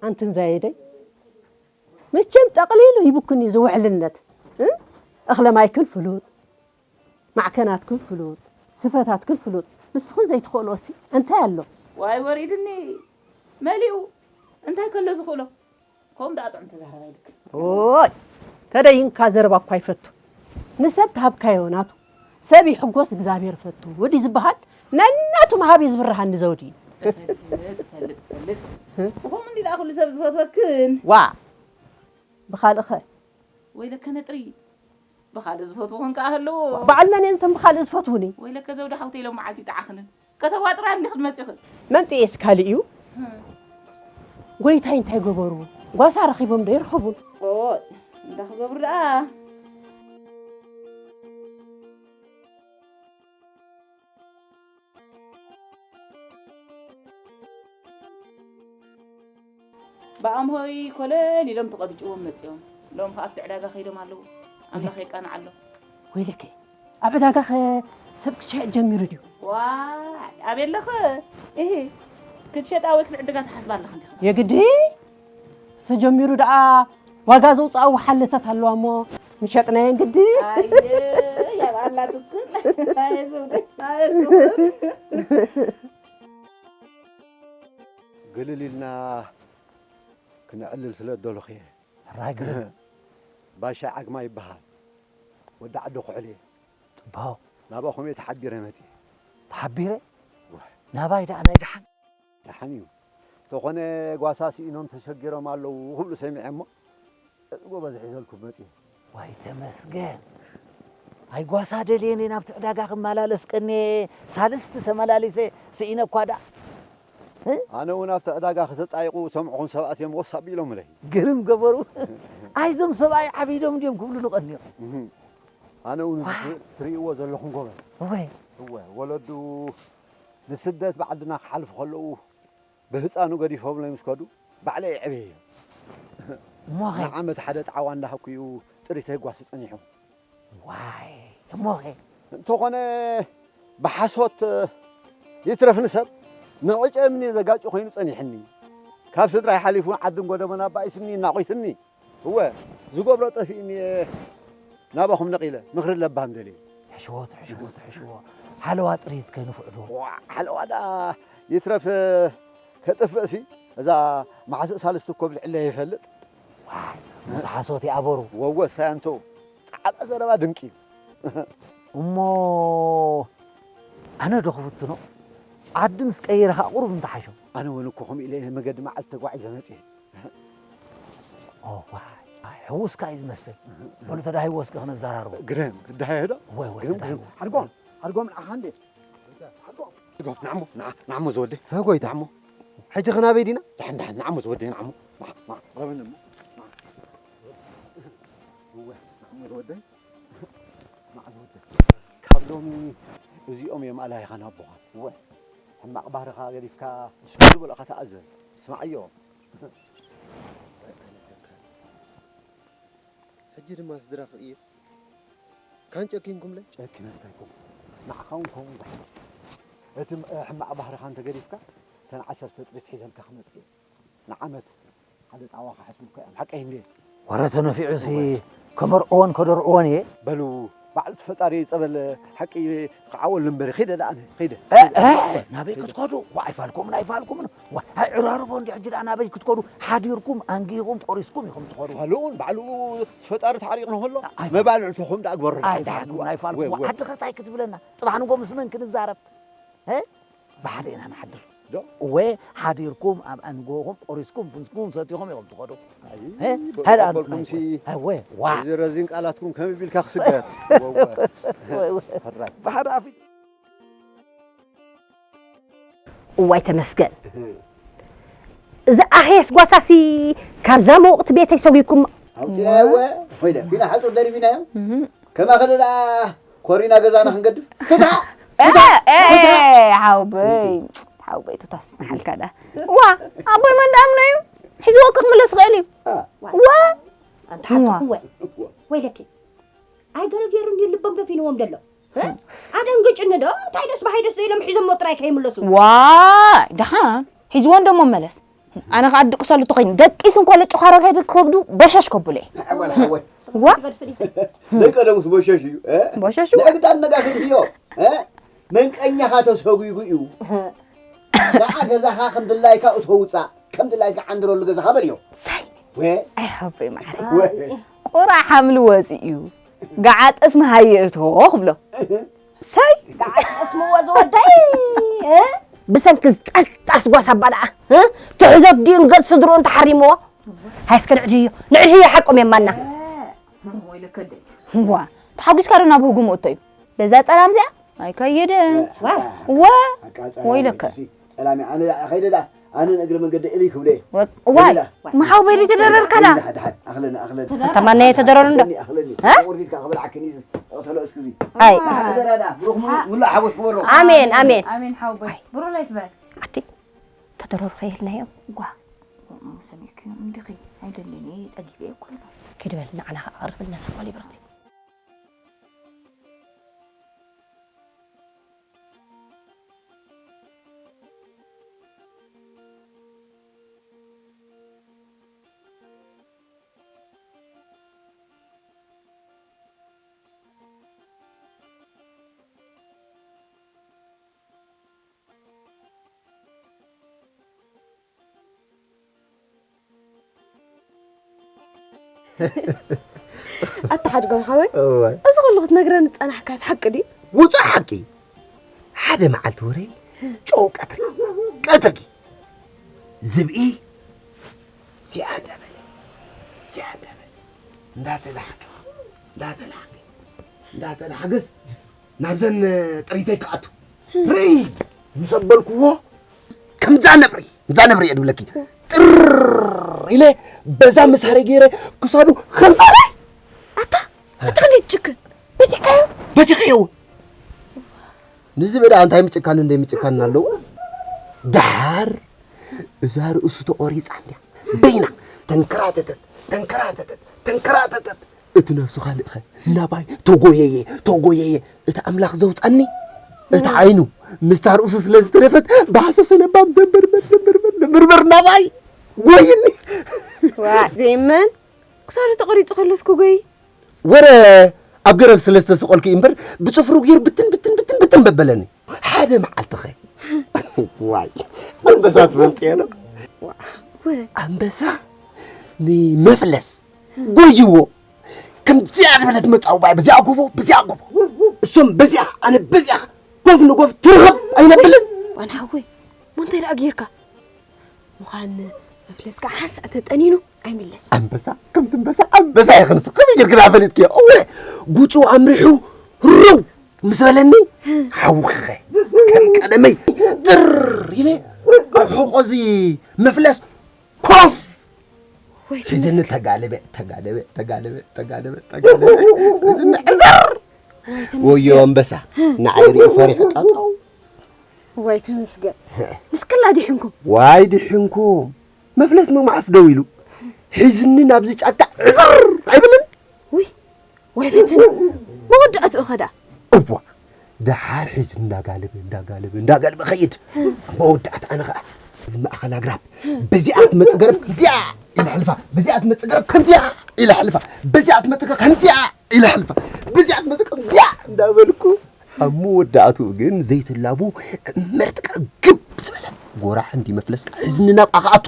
ኣንትን ዛየደይ። መቸም ጠቕሊሉ ሂቡክን እዩ ዝውሕልነት። እ? እኽለ ማይክን ፍሉጥ፣ ማዕከናትክን ፍሉጥ፣ ስፈታትክን ፍሉጥ። ንስኽን ዘይትኽእልኦሲ እንታይ ኣሎ? ዋይ ወሪድኒ መሊኡ። እንታይ ከሎ ዝኽእሎ? ከምኡ ደኣ ጥዑም ተዛረባ ኢልክ። ኦይ፣ ተደይንካ ዘረባ እኳ ይፈቱ። ንሰብ ትሃብካዮ ናቱ። ሰብ ይሕጎስ እግዚኣብሔር ፈቱ። ወዲ ዝበሃል ነናቱ ምሃብ እዩ ዝብርሃኒ ዘውዲ። እፈልጥ፣ እፈልጥ፣ እፈልጥ። እ? ብኸምኡ እንዲ ደኣ ኩሉ ሰብ ዝፈትወክን። ዋ፣ ብኻልእኸ? ወይለከ ነጥሪ፣ ብኻልእ ዝፈትውኽን ከኣ ኣለዎ። በዓል መን እዮም እቶም ብኻልእ ዝፈትውኒ? ወይለከ ዘውዲ ሓውተይ ሎም መዓልቲ ይጠዓኽንን። ከተዋጥራ እንዲኽን መጺኽን? መምጽኤስ ካልእ እዩ። እ። ጎይታይ እንታይ ገበሩ? ጓሳ ረኺቦም ዶ ይርኸቡን? ኦይ፣ እንታይ ክገብሩ ደኣ? ብኣምሆይ ኮለል ኢሎም ተቐብጭዎም መጺኦም። ሎም ከኣ ኣብቲ ዕዳጋ ከይዶም ኣለዉ። ኣምላኽ የቃንዓሎም። ወይለከ፣ ኣብ ዕዳጋ ኸ ሰብ ክሸጥ ጀሚሩ ድዩ? ዋይ፣ ኣበይ ኣለኸ? እሂ፣ ክትሸጣ ወይ ክትዕድጋ ትሓስባ ኣለኻ እንዲኻ? የግዲ ተጀሚሩ ደኣ ዋጋ ዘውፅኣ ወሓለታት ኣለዋ እሞ ምሸጥናየን ግዲ። ኣየ፣ ያብኣላ ትክል። ኣየ፣ ዝብለ፣ ኣየ፣ ዝብለ። ግልል ኢልና ክነዕልል ስለ ደለኹ እየ። ሕራይ ግልል። ባሻ ዓግማ ይበሃል። ወዲ ዓዲ ኩሕል እየ። ጽባው። ናባኹም እየ ተሓቢረ መጺኤ። ተሓቢረ? ዋይ። ናባይ ደኣ ናይ ደሓን? ደሓን እዩ። እንተኾነ ጓሳ ስኢኖም ተሸጊሮም ኣለዉ ክብሉ ሰሚዐ እሞ፣ ጎበዝ ሒዘልኩም መጺኤ። ዋይ ተመስገን። ኣይ ጓሳ ደልየን እየ ናብቲ ዕዳጋ ክመላለስ ቀንየ፣ ሳልስቲ ተመላሊሰ ስኢነ እኳ ደኣ። እ? ኣነ እውን ኣብቲ ዕዳጋ ከተጣይቑ ሰምዕኹም ሰባት እዮም ወስ ኣቢሎምለይ። ግርም ገበሩ። ኣይ እዞም ሰብኣይ ዓቢዶም ድዮም ክብሉ ንቐንዮም። እህ። ኣነ እውን እዚ ዋይ። ትርእይዎ ዘለኹም ጎበዝ። እወ። እወ፣ ወለዱ ንስደት ብዓድና ክሓልፉ ከለዉ ብህፃኑ ገዲፎምለይ ምስ ከዱ ባዕለይ የዕብየዮ። እሞኸ? ንዓመት ሓደ ጣዕዋ እንዳሃኩ እዩ ጥሪተይ ጓሲ ጸኒሑ። ዋይ፣ እሞኸ? እንተኾነ ብሓሶት ይትረፍ ንሰብ ንዕጨ እምኒ ዘጋጭ ኮይኑ ጸኒሕኒ። ካብ ስድራይ ሓሊፉ ዓድን ጎደቦን ኣባኢስኒ እናቖይትኒ። እወ፣ ዝገብሮ ጠፊእኒ እየ ናባኹም ነቒለ፣ ምኽሪ ለባም ደልየ። ትሕሽዎ፣ ትሕሽዎ፣ ትሕሽዎ። ሓለዋ ጥሪት ከይንፍዕዶ። ዋ፣ ሓለዋ ደኣ ይትረፍ ከጥፍእሲ፣ እዛ መሓስእ ሳልስቲ እኮ ብልዕለ ይፈልጥ። ዋይ፣ ሞት ሓሶት ይኣበሩ። ወወ፣ ሳያንቶ፣ ጻዕዳ ዘረባ ድንቂ እዩ። እሞ ኣነ ዶ ክፍትኖ? ዓዲ ምስ ቀይረ ኸኣ ቁሩብ እንተሓሾ። ኣነ እውን እኮ ከምኡ ኢለ እየ መገዲ መዓልቲ ተጓዒዘ መጽየ። ኦ፣ ዋይ፣ ዋይ፣ ሕውስካ እዩ ዝመስል። በሉ ተዳሂዎ እስከ ክነዘራርቦ። ግርም፣ ክዳሃየ ዶ? ወይ፣ ወይ፣ ግርም፣ ተዳሂዎ። ግርም። ሓድጎም፣ ሓድጎም ንዓኻ እንዴ? ሓድጎም። ሓድጎም፣ ንዓሞ፣ ንዓ-፣ ንዓሞ ዝወደይ። ሀ፣ ጎይታ። ንዓሞ። ሕጂ ኽናበይ ዲና? ደሓን፣ ደሓን፣ ንዓሞ ዝወደይ፣ ንዓሞ። ንዓ፣ ንዓ፣ ረበኒ እሞ። ንዓ። እወ፣ ንዓሞ ዝወደይ። ንዓ ዝወደይ። ካብ ሎሚ እዚኦም እዮም ኣላይኻ ናቦኻ። እወ፣ ሕማቕ ባህርኻ ገዲፍካ፣ እሺ፣ ዝበልኻ ተኣዘዝ። ስማዓዮ። ሕጂ ድማ ስድራ ክቕይር ካን ጨኪንኩምለይ? ጨኪነካ ኣይኮንኩን። ንዓኻ እውን ከምኡ ዝሓ-፣ እቲ ም-፣ ሕማቕ ባህርኻ እንተገዲፍካ፣ እተን ዓሰርተ ጥሪት ሒዘልካ ክመጽእ እየ። ንዓመት ሓደ ጣዕዋ ክሓስቡልካ እዮም። ሓቀይ እንድየ? ወረ ተነፊዑሲ እወ። ከመርዕዎን ከደርዕዎን እየ። በሉ፣ ባዕሉ እቲ ፈጣሪ ጸበል ሓቂ ክዓወሉ እምበር፣ ኸይደ ደኣ ኣነ፣ ኸይደ። እ፣ ኸይደ። እ፣ ናበይ ኸይደ። ክትከዱ? ዋ፣ ኣይፋልኩምን፣ ኣይፋልኩምን። ዋ፣ ኣይ፣ ዕራርቦ እንዲ ሕጂ ደኣ ናበይ ክትከዱ? ሓዲርኩም፣ ኣንጊህኩም፣ ቆሪስኩም ኢኹም ትኸዱ። ፋልኡን ባዕሉ ፈጣሪ ተዓሪቕና ከሎ፣ ኣይ፣ መባልዕትኹም ደኣ ግበሩ። ኣይፋልኩምን፣ ኣይፋልኩምን። ወ፣ ወ። ዓዲ ኸ እንታይ ክትብለና? ጽባሕ ንጎ ምስ መን ክንዛረብ? እ? ብሓደ ኢና ንሓድር። ዶ? እወ፣ ሓዲርኩም፣ ኣብ ኣንጎኹም፣ ቆሪስኩም፣ ቡንኩም፣ ሰቲኹም ኢኹም ትኸዱ። ኣይ፣ እ? በ-፣ ሃዳ በልኩምሲ፣ ኣንጎ-፣ እወ፣ ዋ። እዚ ረዚን ቃላትኩም ከመይ ቢልካ ክስገር? ወ፣ ወ። ወ፣ ወ። ሕራይ። ብሓደ ኣፍ እዋይ ተመስገን። እህ። እዚ ኣኼስ ጓሳሲ ካብዛ መውቕቲ ቤተይ ሰጒግኩም ኣውፂናዮ እወ። ኮይደ፣ ፊና ሓፁር ደሪቢናዮ። እህ። ከማኸ ደኣ ኮሪና ገዛና ክንገድፍ። ትታ! እህ፣ ትታ! እህ፣ ትታ! ሓውበይ፣ ሓውበይ፣ ቱታስ ንሓልካ ደኣ። ዋ፣ ኣቦይ መን ደኣምኖ እዩ? ሒዝዎ እኮ ክምለስ ይኽእል እዩ። አ። ዋ! ኣንታ ሓቅኹም ወይ? ወይለኪ። ኣይ ገለ ገይሩ እንድዩ ልቦም ደፊንዎም ደሎ። እ? ኣደንግጭኒ ዶ? እንታይ ደስ በሃይ ደስ ዘይሎም ሒዞሞ ጥራይ ከይምለሱ። ዋይ፣ ደሓን ሒዝዎ እንዶ መመለስ። ኣነ ኸኣ ድቅሰሉ ተኾይኑ፣ ደቂስ እንኮሎ ጭዃሮ ከይዱ ከብዱ በሸሽ ከብሎ እየ። ኣጓል ሓወይ። ዋ? ትገድፍኒ። ደቂ ደሙስ በሸሽ እዩ፣ እ? በሸሽ እዩ። ንዕግዳን ነጋፊት እዩ፣ እ? መንቀኛኻ ተሰጒጉ እዩ። ንዓ ገዛኻ ከም ድላይካ እቶ ውጻእ፣ ከም ድላይካ ዓንድረሉ ገዛኻ በልዮ። ሳይ። ወ? ኣይ ሓወይ ማዕረ። ወ? ቁራ ሓምሊ ወፂኡ እዩ። ገዓ ጠስሚ ሃየ እቶ ክብሎ። ሳይ። ገዓ ጠስሚ ወ ዝወደይ፣ እ? ብሰንኪ ዝጠስጣስ ጓሳ ኣባ ደኣ፣ እ? ትሕዘት ድዩ ንገጽ ስድርኡ እንተሓሪምዎ? ሃይ እስከ ንዕድህዮ፣ ንዕድህዮ ሓቆም የማና። እ፣ ወይለከ ደይ። ዋ፣ ተሓጒስካ ዶ ናብ ህጉም እቶ እዩ? በዛ ጸላም እዚኣ? ኣይከይድን። ዋ። ዋ። ኣቃ ጸላም ወይለከ። እዚ ጸላም ኣነ ኸይደ ደኣ፣ ኣነ ንእግሪ መንገዲ እልይ ክብለ። ወ-፣ ዋይ። ከይደ ደኣ። መሓውበይ ተደረርካ ደኣ። ደሓን፣ ደሓን፣ ኣኽለኒ፣ ኣኽለኒ። ኣንታ ማናየ ተደረሩ እንዶ? ኣኽለኒ፣ ኣኽለኒ። እ? ቁርዲድካ ክበልዓክኒ እዚ፣ እቕተሎ እስኪ እዚ። ኣይ። ደሓን፣ ደሓን፣ ደሓን። ብሩኽ ሙሉ፣ ሙሉ ሓጎስ ክበሮ። ኣሜን፣ ኣሜን። ኣሜን ሓውበይ። ዋይ። ብሩለይ ትበል። ኣቲ፣ ተደረሩ ከይህልናዮም። ጓ። ሰሚዕክዮም እንዲኺ? ኣይደልን እየ፣ ጸጊበ እየ እኮ። ኪድ በል፣ ንዓና ኸኣ ኣቕርብልና፣ ሰብኣል ይብረቲ። ኣታ ሓድጎም ሓወይ፣ እዋይ። እዚ ኩሉ ክትነግረኒ ዝጸናሕካስ ሓቂ ድዩ? ውጹእ ሓቂ። ሓደ መዓልቲ ወረ ጨው ቀትሪ፣ ቀትሪ ዝብኢ እዚኣ እንዳበለ፣ እዚኣ እንዳበለ፣ እንዳተላሕከ፣ እንዳተላሕከ፣ እንዳተላሕከስ ናብዘን ጥሪተይ ክኣቱ ርኢ ምስ ኣበልክዎ፣ ከምዛ ነብሪ፣ ከምዛ ነብሪ እየ ድብለኪ። ጥር ኢለ በዛ መሳርያ ገይረ ክሳዱ ከም ኣታ፣ ኣታ ክንደይ ትጭክን? በቲኻዮ? በቲኸዮ። ንዝበዳ እንታይ ምጭካን እንደ ምጭካን ኣለዎ። ደሓር እዛ ርእሱ ተቖሪጻ እንድያ። በይና ተንከራተተት፣ ተንከራተተት፣ ተንከራተተት። እቲ ነብሱ ካልእኸ ናባይ ተጎየየ፣ ተጎየየ። እቲ ኣምላኽ ዘውጻኒ፣ እቲ ዓይኑ ምስታ ርእሱ ስለ ዝተረፈት፣ ብሃሰሰ ለባም ደንበርበር፣ ደንበርበር፣ ደንበርበር ናባይ ጎይኒ። ዋ፣ ዘይመን ክሳዱ ተቖሪጹ ከሎስ ክጎይ? ወረ ኣብ ገረብ ስለ ዝተሰቐልኩ እምበር፣ ብጽፍሩ ገይሩ ብትን፣ ብትን፣ ብትን፣ ብትን በበለኒ። ሓደ መዓልቲ ኸ፣ ዋይ፣ ኣንበሳ ትፈልጥዮ ዶ? ወ- ኣንበሳ ንመፍለስ ጎይዎ። ከምዚኣ ዝበለት መጻውባይ፣ በዚኣ ጎቦ፣ በዚኣ ጎቦ። እሶም በዚኣ፣ ኣነ በዚኣ፣ ጎፍ ንጎፍ ትርኽብ ኣይነብልን። ዋና ሓወይ፣ ሞ እንታይ ደኣ ጌርካ? ምዃን መፍለስካ ሓንሳእ ተጠኒኑ ኣይምለስን። ኣንበሳ፣ ከምቲ ኣንበሳ፣ ኣንበሳ ኢኺ ንስኺ። ከመይ ጌርክና ፈሊጥክዮ? እወ፣ ጉጩ ኣምሪሑ ርው ምስ በለኒ፣ ሓውኺኸ ከም ቀደመይ ጥር ኢለ ኣብ ሕቖ እዚ መፍለስ ኮፍ። ወይ ሒዝኒ ተመስገን። ተጋለበ፣ ተጋለበ፣ ተጋለበ፣ ተጋለበ፣ ተጋለበ። ሒዝኒ ዕዘር። ወይ ወዮ ተመስገን። ኣንበሳ፣ ንዓይ ሪኡ ፈሪሑ ጠጠው። ወይ ተመስገን። ንስክላ ዲሕንኩም። ዋይ ዲሕንኩም። መፍለስ መማዓስ ደው ኢሉ። ሒዝኒ ናብዚ ጫካ ዕዘር ኣይብልን። ውይ፣ ወይ ፈተነ። መወዳእትኡ ኸዳ። እዋ፣ ደሓር ሒዝኒ እንዳጋለበ፣ እንዳጋለበ፣ እንዳጋለበ ኸይድ። መወዳእታ ኣነ ኸዓ እዚ ማእኸል ኣግራብ፣ በዚኣ ትመጽእ ገረብ ከምዚኣ ኢለ ሕልፋ፣ በዚኣ ትመጽእ ገረብ ከምዚኣ ኢለ ሕልፋ፣ በዚኣ ትመጽእ ገረብ ከምዚኣ ኢለ ሕልፋ፣ በዚኣ ትመጽእ ከምዚኣ እንዳበልኩ፣ ኣብ መወዳእትኡ ግን ዘይትላቡ ምርጥ ገረብ ግብ ዝበለ ጎራሕ እንዲ መፍለስካ ሒዝኒ ናብኣ ክኣቱ።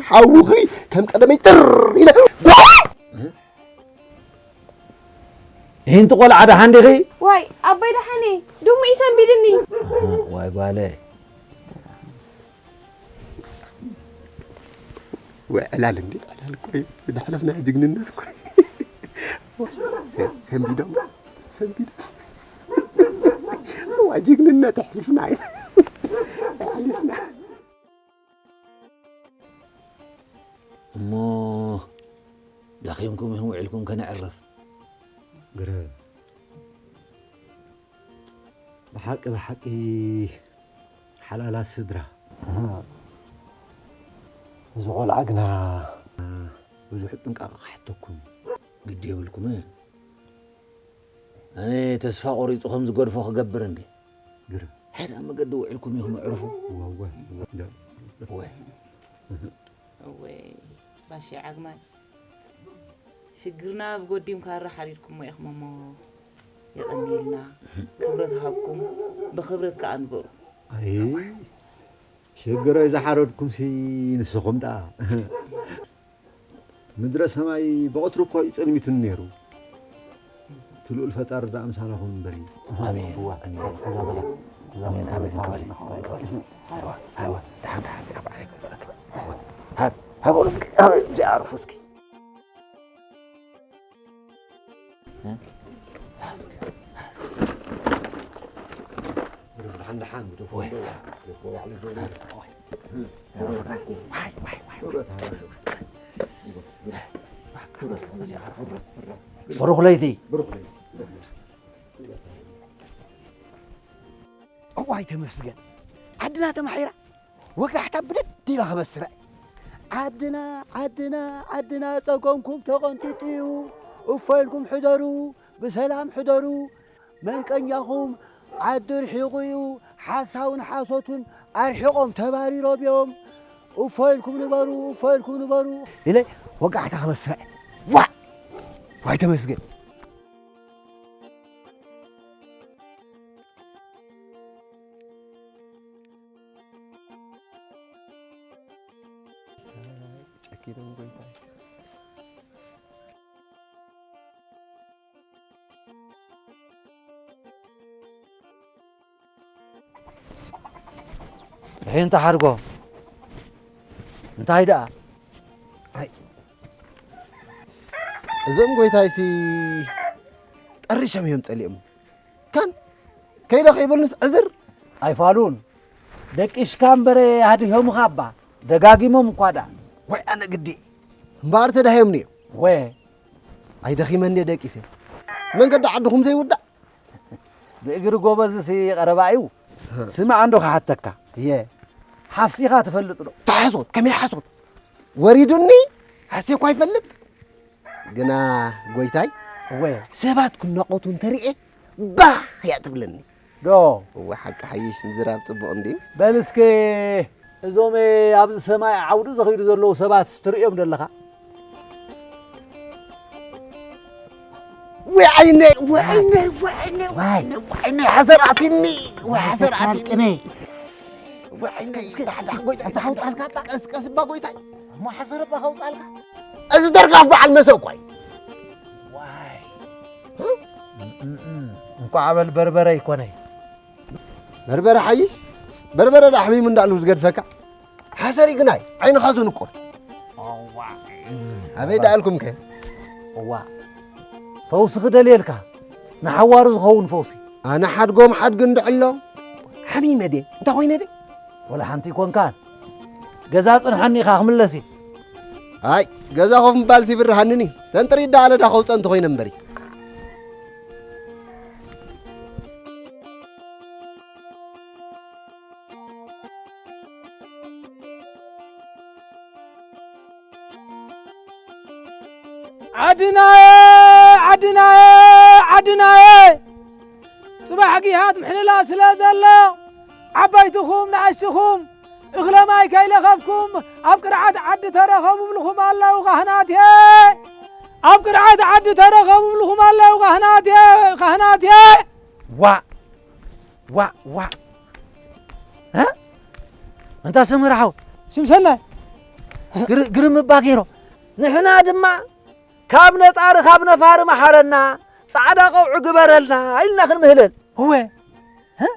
ሓውኺ ከም ቀደመይ ጥር ኢለ፣ ጓ! ይህንቲ ቆልዓ ደሓን ዲኺ? ዋይ፣ ኣቦይ ደሓን እየ። ድሙ እዩ ሰንቢድኒ። ኣሃ፣ ዋይ ጓለይ። ወይ ዕላል እንዴ፣ ዕላል እኮ እዩ። ዝሓለፍና ጅግንነት እኮ እዩ። ሰ-፣ ሰንቢዶም፣ ሰንቢዶም። እዋ፣ ጅግንነት ኣሕሊፍና እዩ። ኣሕሊፍና። እሞ ደኺምኩም ኢኹም ውዒልኩም ከነዕርፍ። ግረ-፣ ብሓቂ፣ ብሓቂ ሓላላት ስድራ። እዚ ቆልዓ ግና ብዙሕ ጥንቃቐ ክሓተኩም። ግዲ የብልኩምን። ኣነ ተስፋ ቆሪጹ ከም ዝገድፎ ክገብር እንዴ። ግረ-፣ ሕድ ኣብ መገዲ ውዒልኩም ኢኹም ኣዕርፉ። እወ፣ እወ፣ እወ። እወ። እወይ፣ ባሻ ዓግማይ። ሽግርና ብጎዲም ካራ ሓሪድኩሞ ኢኹም እሞ የቐንየልና። ክብረት ሃብኩም፣ ብኽብረት ከኣ ንበሩ። ኣይ፣ ሽግረይ ዝሓረድኩምሲ ንስኹም ደኣ። ምድረ ሰማይ ብቐትሩ እኮ እዩ ጸልሚቱኒ ነይሩ። እቲ ልኡል ፈጣሪ ደኣ ምሳናኹም እምበር እዩ። ኣሜን። እዋ፣ ኣሜን። እዛ በላ፣ እዛ ኣሜን፣ በላ፣ ኣሜን፣ እዛ በላ። ኣሜን። ኣይዋ፣ ኣይዋ፣ ደሓን፣ ደሓን፣ ደሓን፣ ደሓን፣ ደሓን። ሃብ፣ ሃብ፣ ሃብ፣ እዚኣ ኣዕርፉ እስኪ። እ? ደሓን፣ ደሓን፣ ግደፎ፣ ወይ። ግደፎ፣ ባዕሉ ዞሩ። ወይ። ዋይ፣ ዋይ፣ ዋይ። ክብረት ሃበሉ። ክብረት፣ ክብረት። ብሩኽ ለይቲ። ብሩኽ ለይቲ። እዋይ ተመስገን። ዓድና ተማሒራ። ወጋሕታ ብድድ ኢላ ክበስረ። ዓድና፣ ዓድና፣ ዓድና ጸገምኩም ተቐንጢጡ እዩ። እፎ ኢልኩም ሕደሩ፣ ብሰላም ሕደሩ። መንቀኛኹም ዓዲ ርሒቑ እዩ። ሓሳውን ሓሶቱን ኣርሒቖም ተባሪሮም እዮም። እፎ ኢልኩም ንበሩ፣ እፎ ኢልኩም ንበሩ። ኢለ ወጋሕታ ክበስረ። ዋእ! ዋይ ተመስገን። ጨኪኖም ጎይታይ። ሕንቲ ሓድጎ እንታይ ደኣ? ኣይ፣ እዞም ጎይታይሲ ጠሪሾም እዮም ጸሊኦም። ካን ከይደ ከይበሉንስ ዕዝር። ኣይፋሉን። ደቂሽካ እምበረ ኣድሂሙኻ እባ። ደጋጊሞም እኳ ደኣ። ወይ ኣነ ግዲ። እምበኣር ተዳሂዮምኒ እዮም። ወ። ኣይደኺመን ድየ ደቂሰ። መንገዲ ዓድኹም ዘይውዳእ። ብእግሪ ጎበዝሲ ቀረባ እዩ። ስማዕ እንዶ ክሓተካ። እየ። ሓሲኻ ትፈልጥ ዶ? ተሓሶት፣ ከመይ ሓሶት? ወሪዱኒ? ሓሴ እኳ ይፈልጥ? ግና ጎይታይ፣ እወ። ሰባት ክናቖቱ እንተሪኤ፣ ባህ እያ ትብለኒ። ዶ? እወ፣ ሓቂ ሓይሽ ምዝራብ ጽቡቕ እንድዩ። በል እስከ እዞም ኣብዚ ሰማይ ዓውዲ ዝኸይዱ ዘለዉ ሰባት ትርእዮም ደለኻ? ወይ ዓይነይ፣ ወይ ዓይነይ፣ ወይ ዓይነይ፣ ወይ ዓይነይ፣ ወይ ዓይነይ፣ ሓሰር ኣትኒ፣ ወይ ሓሰር ኣትኒ። ወይ ዓይነይ፣ እስከ፣ እስከ፣ ዳሕዳሕ ጎይታይ፣ ኣታ ሓውጣልካ ኣታ። ቀስቀስ እባ ጎይታይ። እሞ ሓሰር እባ ከውጣልካ። እዚ ደርጋፍ በዓል መሰብ እኮ እዩ። ዋይ። እንቋዕ በል በርበረ ይኮነይ። በርበረ ሓይሽ፣ በርበረ ዳ ሓሚሙ እንዳሉ ዝገድፈካ። ሓሰር ይግናይ፣ ዓይንኻ ዝንቁር። ኣበይ ደኣልኩም ከ? እዋ፣ ፈውሲ ክደልየልካ፣ ንሓዋሩ ዝኸውን ፈውሲ። ኣነ ሓድጎም ሓድግ እንድዕሎ፣ ሓሚመ ድየ? እንታይ ኮይነ ድየ? ወላ ሓንቲ ይኮንካን። ገዛ ጽንሓኒ ኢኻ ክምለስ እየ። ኣይ፣ ገዛ ኮፍ ምባልሲ ይብርሃንኒ። ተንጥሪት ደኣ ለዳ ከውጸ እንተኾይነ እምበሪ። ዓድናየ፣ ዓድናየ፣ ዓድናየ። ጽባሕ ጊሃት ምሕልላ ስለ ዘሎ፣ ዓበይትኹም ንኣሽቱኹም፣ እኽለ ማይ ከይለኸፍኩም፣ ኣብ ቅርዓት ዓዲ ተረኸቡ ይብልኹም ኣለዉ ካህናትየ። ኣብ ቅርዓት ዓዲ ተረኸቡ ይብልኹም ኣለዉ ካህናትየ፣ ካህናትየ። ዋእ፣ ዋእ፣ ዋእ። እ? እንታ ሰመረ ሓው። ሽምሰናይ። ግር-፣ ግርም እባ ገይሮ። ንሕና ድማ ካብ ነጣሪ ካብ ነፋሪ መሓረና፣ ጻዕዳ ቀውዒ ግበረልና ኢልና ክንምህለል። እወ፣ እ?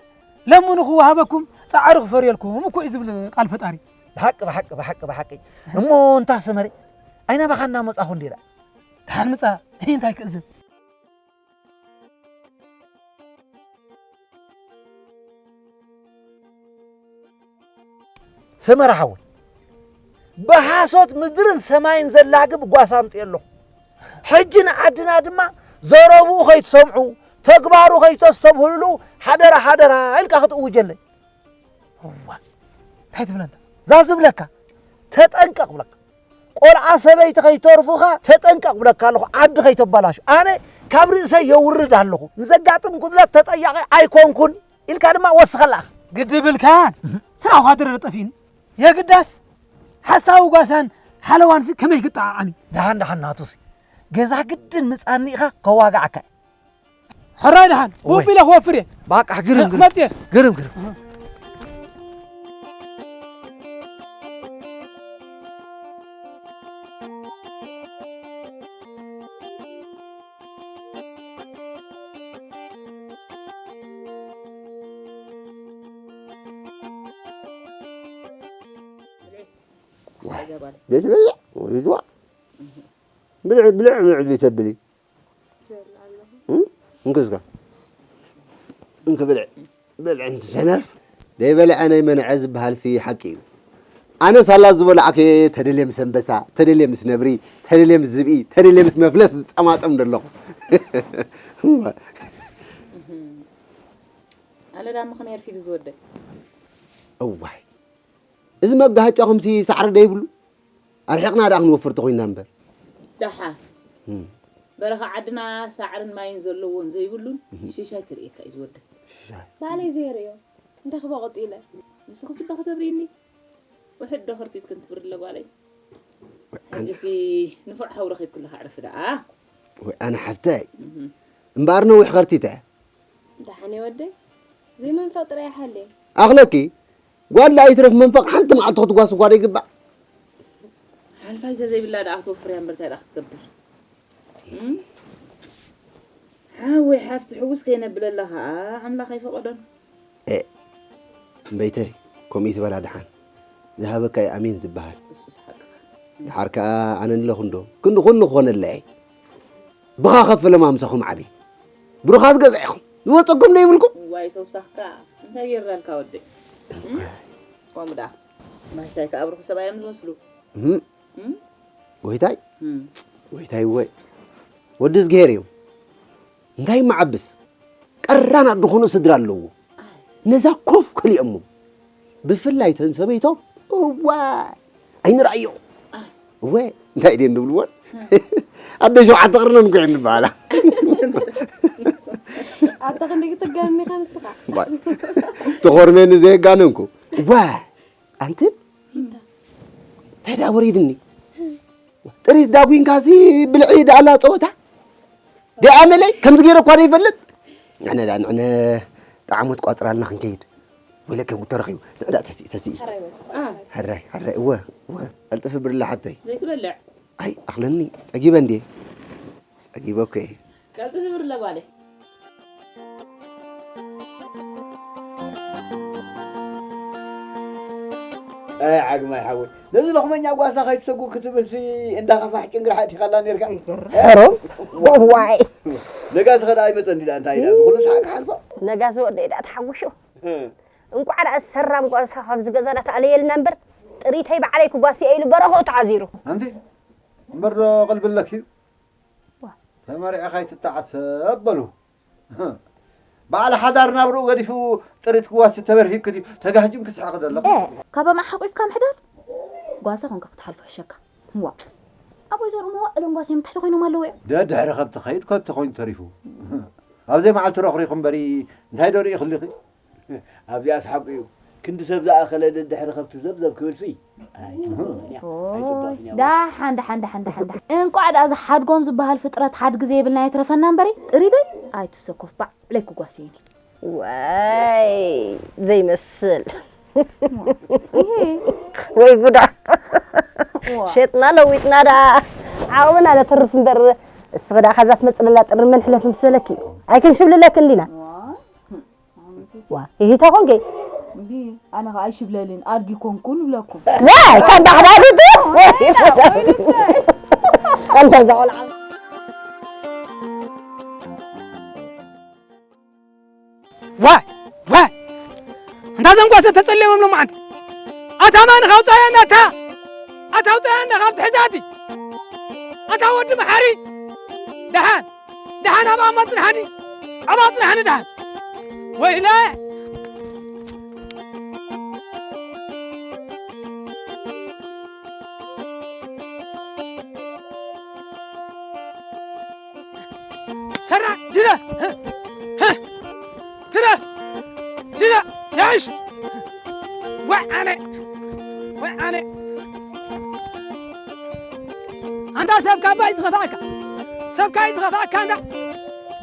ለምኑ ክወሃበኩም፣ ጻዕሪ ክፈርየልኩም እኮ እዩ ዝብል ቃል ፈጣሪ። ብሓቂ፣ ብሓቂ፣ ብሓቂ፣ ብሓቂ። እሞ እንታ ሰመረ፣ ኣይናባኻ እናመጻኹ እንዲና። ደሓን ምጻ፣ እንታይ ክእዝዝ? ሰመረ ሓወይ፣ ብሓሶት ምድርን ሰማይን ዘላግብ ጓሳ ኣምፅኤ ኣለኹ። ሕጂ ንዓድና ድማ ዘረብኡ ከይትሰምዑ፣ ተግባሩ ከይተስተብህልሉ ሓደራ፣ ሓደራ ኢልካ ክትእውጀለይ። እዋ፣ እንታይ ትብለና? እዛ ዝብለካ፣ ተጠንቀቕ ብለካ። ቆልዓ ሰበይቲ ከይተርፉኻ ተጠንቀቕ ብለካ ኣለኹ፣ ዓዲ ከይተባላሹ። ኣነ ካብ ርእሰይ የውርድ ኣለኹ። ንዘጋጥም ጉድለት ተጠያቒ ኣይኮንኩን ኢልካ ድማ ወስኸላ ኢኻ። ግዲ ብልካን ስራውኻ ድረር ጠፊእኒ። የግዳስ ሓሳዊ ጓሳን ሓለዋንሲ ከመይ ክጠዓዓም እዩ? ደሓን ደሓን ናቱሲ ገዛ ግድን ምጻኒ ኢኻ ከዋግዓካ እየ። ሕራይ ደሓን፣ ወይ። ውብ ኢለ ክወፍር እየ። ባቃሕ ግርም፣ ግርም። መጽየ። ግርም፣ ግርም። ዋይ፣ ቤት በያ፣ ወሪድዋ። ብልዕ፣ ብልዕ፣ ብልዕ፣ ብልዕ ተብሊ። እም? እንክስካ። እንክ ብልዕ። ብልዕ እንቲ ሰነፍ። ደይበልዐ ናይ መንዐ ዝበሃልሲ ሓቂ እዩ። ኣነ ሳላ ዝበላዕከ ተደልየ ምስ ኣንበሳ፣ ተደልየ ምስ ነብሪ፣ ተደልየ ምስ ዝብኢ፣ ተደልየ ምስ መፍለስ ዝጠማጠም ደለኹ። ኣነ ዳሞ ከመይ ኣርፊዱ ዝወደይ? እዋይ። እዚ መጋሃጫኹምሲ ሳዕሪ ዶ ይብሉ? ኣርሒቕና ደኣ ክንወፍር ተኾይንና እምበር። ደሓን። እም። በረኻ ዓድና ሳዕርን ማይን ዘለዎን ዘይብሉን እህ። ሽሻይ ክርእየካ እዩ ዝወደይ። ሽሻይ። ባዕለይ ዘየርእዮ። እንታይ ክበቕጥ ኢለ? ንስኽስ እባ ክተብርይኒ? ውሕድ ዶ ኸርቲት ክንትብሪ ኣለ ጓለይ? ወይ ኣነ ሕጂሲ ንፉዕ ሓው ረኺብኪ ኣለኺ ኣዕርፊ ደኣ። ወይ ኣነ ሓብተይ። እህ። እምበኣር ነዊሕ ኸርቲተ። ደሓን እየ ወደይ። ዘይመንፈቕ ጥራይ ይሓልየ። ኣኽለኪ፣ ጓል ደኣ ይትረፍ መንፈቕ ሓንቲ መዓልቲ ክትጓስ እኳ ዶ ይግባእ? ሓልፋይ ዘዘይብላ ደኣ ክትወፍር እያ እምበር እንታይ ደኣ ክትገብር? እም? ሓወይ ሓፍቲ ሕውስ ከይነብለላ ኸኣ ኣምላኽ ኣይፈቐዶን። ኤ፣ እምበይተይ፣ ከምኡ ዝበላ ደሓን ዝሃበካ እዩ ኣሜን ዝበሃል። እሱስ ሓቅኻ። ደሓር ከኣ ኣነ ኣለኹ እንዶ ክንዲ ኩሉ ክኾነለይ። ብኻ ከፍለ ማምሳኹም ዓቢ። ብሩኻት ገዛ ኢኹም። ዝወጸኩም ዶ ይብልኩም? ዋይ ተውሳኽካ። እንታይ ጌርናልካ ወደይ? እም? ከምኡ ደኣ። ማሽታይ ከኣ ብሩኽ ሰብኣይ እዮም ዝመስሉ። እም? እም? ጎይታይ? እም። ጎይታይ ወይ። ወዲ እዝግሄር እዩ። እንታይ መዓብስ? ቀራን ኣድኾኑ ስድራ ኣለዎ። ነዛ ኮፍ ከሊኦሞ። ብፍላይ ተን ሰበይቶም። እዋ። ኣይንርኣዮ። እወ። እንታይ ድየን ንብልዎን? ኣደ ሸውዓተ ቅርነን እኮ እየን ንበሃላ። ኣታ ክንደይ ክትጋንኒ ኢኻ ንስኻ? ዋ። ተኾርሜኒ ዘየጋነንኩ። ዋ። ኣንቲ? እንታይ ደኣ ወሪድኒ? ጥሪት ዳጉንካሲ ብልዒ ደኣላ ጸወታ? ደኣ መለይ ከምዚ ገይረ እኳ ዘይፈልጥ። ንዕነ ደኣ ንዕነ ጣዕሞት ቋጽራልና ክንከይድ። ወይለከ ጉድ ተረኺቡ። ንዕዳ ተስኢ፣ ተስኢ። ሕራይ በል። አ። ሕራይ፣ ሕራይ፣ እወ፣ እወ። ቀልጥፊ ብርለ ሓብተይ። ዘይትበልዕ? ኣይ፣ ኣኽለኒ። ጸጊበ እንድየ። ጸጊበ እኮ እየ። ቀልጥፊ ብርለ ጓለይ። ኣይ ዓግማይ ሓወይ፣ ነዚ ሎኽመኛ ጓሳ ከይትሰጉ ክትብልሲ እንዳ ኸፋሕ ጭንግርሓ እቲኻላ ነርካ። ሕሩም። ዋይ። ነጋሲ ኸዳ ኣይመጸን ዲዳ እንታይ ኢላ፣ እዚ ኹሉ ሰዓት ክሓልፎ? ነጋሲ ወደይ ዳ ተሓጉሹ። እ። እንቋዕ ደኣ ሰራም ጓሳ ካብዚ ገዛ ዳ ተኣለየልና እምበር፣ ጥሪተይ ባዕለይ ክጓስየ ኢሉ በረኽኡ ተዓዚሩ። ኣንቲ፣ እምበር ዶ ቅልብለኪ እዩ? ዋ። ተመሪዕኻ ኣይትተዓሰብ በሉ። በዓል ሓዳር ናብርኡ ገዲፉ ጥሪት ክዋሲ ተበርሂብኪ ድዩ? ተጋህጂምኪ ስሕቂ ዘለኺ? ኤ፣ ካብ ኣምዓ ሓቂፍካ ምሕዳር? ጓሳ ኮንካ ክትሓልፎ ሕሸካ። ዋ። ኣብ ወይዘሮ መዋእሎም ጓሳ እዮም እንታይ ኮይኖም ኣለዉ እዮም? ደድሕሪ ከብቲ ኸይድ ከብቲ ኮይኑ ተሪፉ። ኣብ ዘይመዓልቲ ረኽሪኹ እምበሪ እንታይ ዶ ርኢኽሊኺ? ኣብዚኣስ ሓቁ እዩ። ክንዲ ሰብ ዝኣኸለ ደድሕሪ ከብቲ ዘብዘብ ክብልሲ ኣይጽብቕን እያ። ኣይጽብቕን እያ። ዳሓን፣ ዳሓን፣ ዳሓን፣ ዳሓን፣ ዳሓን። እንቋዕ ደኣ እዚ ሓድጎም ዝበሃል ፍጥረት ሓድጊ ዘይብልና ኣይትረፈና እምበሪ፣ ጥሪተይ ኣይትሰኮፍ፣ ባዕለይ ክጓስየኒ። ዋይ፣ ዘይመስል። እሄ። ወይ ጉዳ። ዋ። ሸጥና ለዊጥና ደኣ ዓቕምና ነተርፍ እምበር፣ እስኺ ደኣ ካብዛ ትመጽእ ዘላ ጥሪ መን ሕለፊ ምስ በለኪ? ኣይክንሽብልለክን ዲና? ዋ። ዋ፣ ይሂታ ኮንከ? እንዲ፣ ኣነ ኸኣ ኣይሽብለልን፣ ኣድጊ ኮንኩ ንብለኩም። ዋይ፣ ካብ ባሕዳሪቱ? ኣንታ እዛ ቆልዓ። ዋይ፣ ዋይ። ኣንታ ዘንጓሰ ተጸልዮም ሎማዓንቲ። ኣታ ማን ካውጻያ ናታ? ኣታ ውጻያ እንዳ ካብ ትሕዛቲ። ኣታ ወዲ መሓሪ። ደሓን። ደሓን ኣብ ኣማ ጽንሓኒ። ኣብ ኣጽንሓኒ ደሓን። ወይለ። ሰራ ጅረ። ትረ። ጅረ። ያሽ። ወዓነ። ወዓነ። ኣንታ ሰብ ካባይ ዝኸፍኣካ። ሰብ ካይ ዝኸፍኣካ ኣንታ።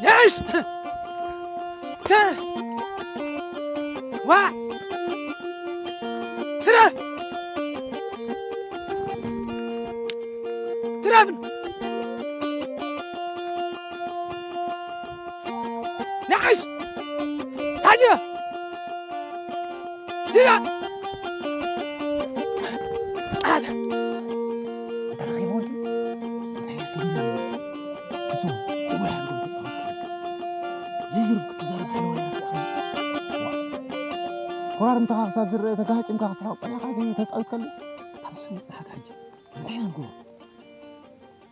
ያሽ። ተ-፣ ዋ። ትረ-፣ ትረፍን። ንዓሽ። ታጅረ። ጅራ። ኣታ ረኺቡ ወዲ? እንታይ እያ ስሚና? እሱ እወ፣ ያንጎ ተጻወትካ። ዘይዝርብ ክትዛረብ ሓለዋ ይረስዕኻ። ዋ። ኮራርምትኻ ክሳብ ዝረአ ተጋሃጭምካ ክስሕቕ ጸኒሕካ፣ እዚ ተጻዊትካሉ። እታ ንሱ መጽናሕካ ሕጂ። እንታይ ኢና ንገብሮ?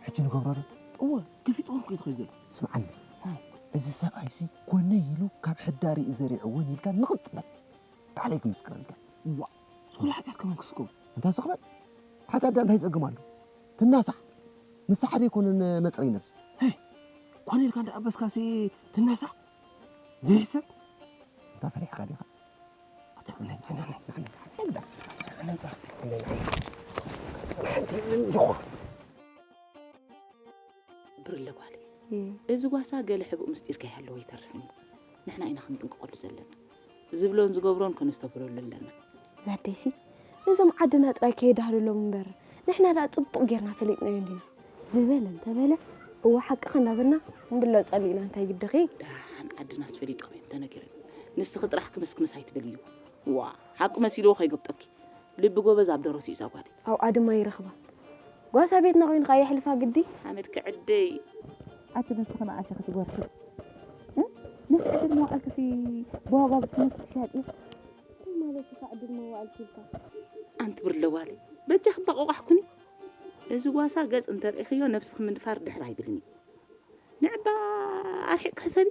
ሕጂ ንገብሮ ዶ? እወ፣ ከፊጥዎ እኮ እዩ ዝኸይድ ዘሎ። ስምዓኒ። እ። እዚ ሰብኣይሲ ኮነ ኢሉ ካብ ሕዳሪ እዩ ዘሪዕዎን ኢልካ ንቕጽ በል። ባዕለይ ክምስክረልካ። ዋ፣ ዝኾነ ሓጢኣት ከማን ክስከቡ። እንታይ ስኽበል? ሓጢኣት ደኣ እንታይ ጸገም ኣሎ? ትናሳሕ። ንስሓ ደይኮነን መጽረይ ነብሲ። ሄይ፣ ኮነ ኢልካ እንዳኣበስካሲ ትናሳሕ? ዘይሕሰብ? እንታይ ፈሪሕካ ዲኻ? ብርለ ጓለይ፣ እም። እዚ ጓሳ ገለ ሕቡእ ምስጢር ከይሃለዎ ኣይተርፍን እዩ። ንሕና ኢና ክንጥንቀቐሉ ዘለና። ዝብሎን ዝገብሮን ከነስተብህለሉ ኣለና። ዛደይሲ፣ እዞም ዓድና ጥራይ ከየዳህልሎም እምበር፣ ንሕና ደኣ ጽቡቕ ጌርና ፈሊጥናዮ እንዲና። ዝበለ እንተበለ፣ እወ ሓቅኻ እናበልና ንብለጸሉ ኢና፣ እንታይ ግድኺ? ደሓን ዓድናስ ፈሊጦም እዮም ተነጊሮም። ንስኺ ጥራሕ ክምስክምስ ኣይትበልዩ። ዋ! ሓቂ መሲልዎ ከይገብጠኪ። ልቢ ጎበዝ ኣብ ደረቱ እዩ እዛ ጓለይ። ኣብኣ ድማ ይረኽባ። ጓሳ ቤትና ኮይኑ ከኣ የሕልፋ ግዲ። ሓመድ ክዕደይ። ኣቲ ንስኺ ንኣሸ ክትጎርፊ። እ? ነቲ ዕድል መዋዕልክሲ ብዋጋ ብስሙቲ ትሻጢ። እንታይ ማለት እዩ ካብ ዕድል መዋዕልኪ ኢልካ? ኣንቲ ብርለ ጓለይ፣ በጃኺ ባቆቋሕ ኩኒ። እዚ ጓሳ ገጽ እንተርእኽዮ ነብስኺ ምድፋር ድሕር ኣይብልን እዩ። ንዕባ ኣርሒቕ ሕሰቢ።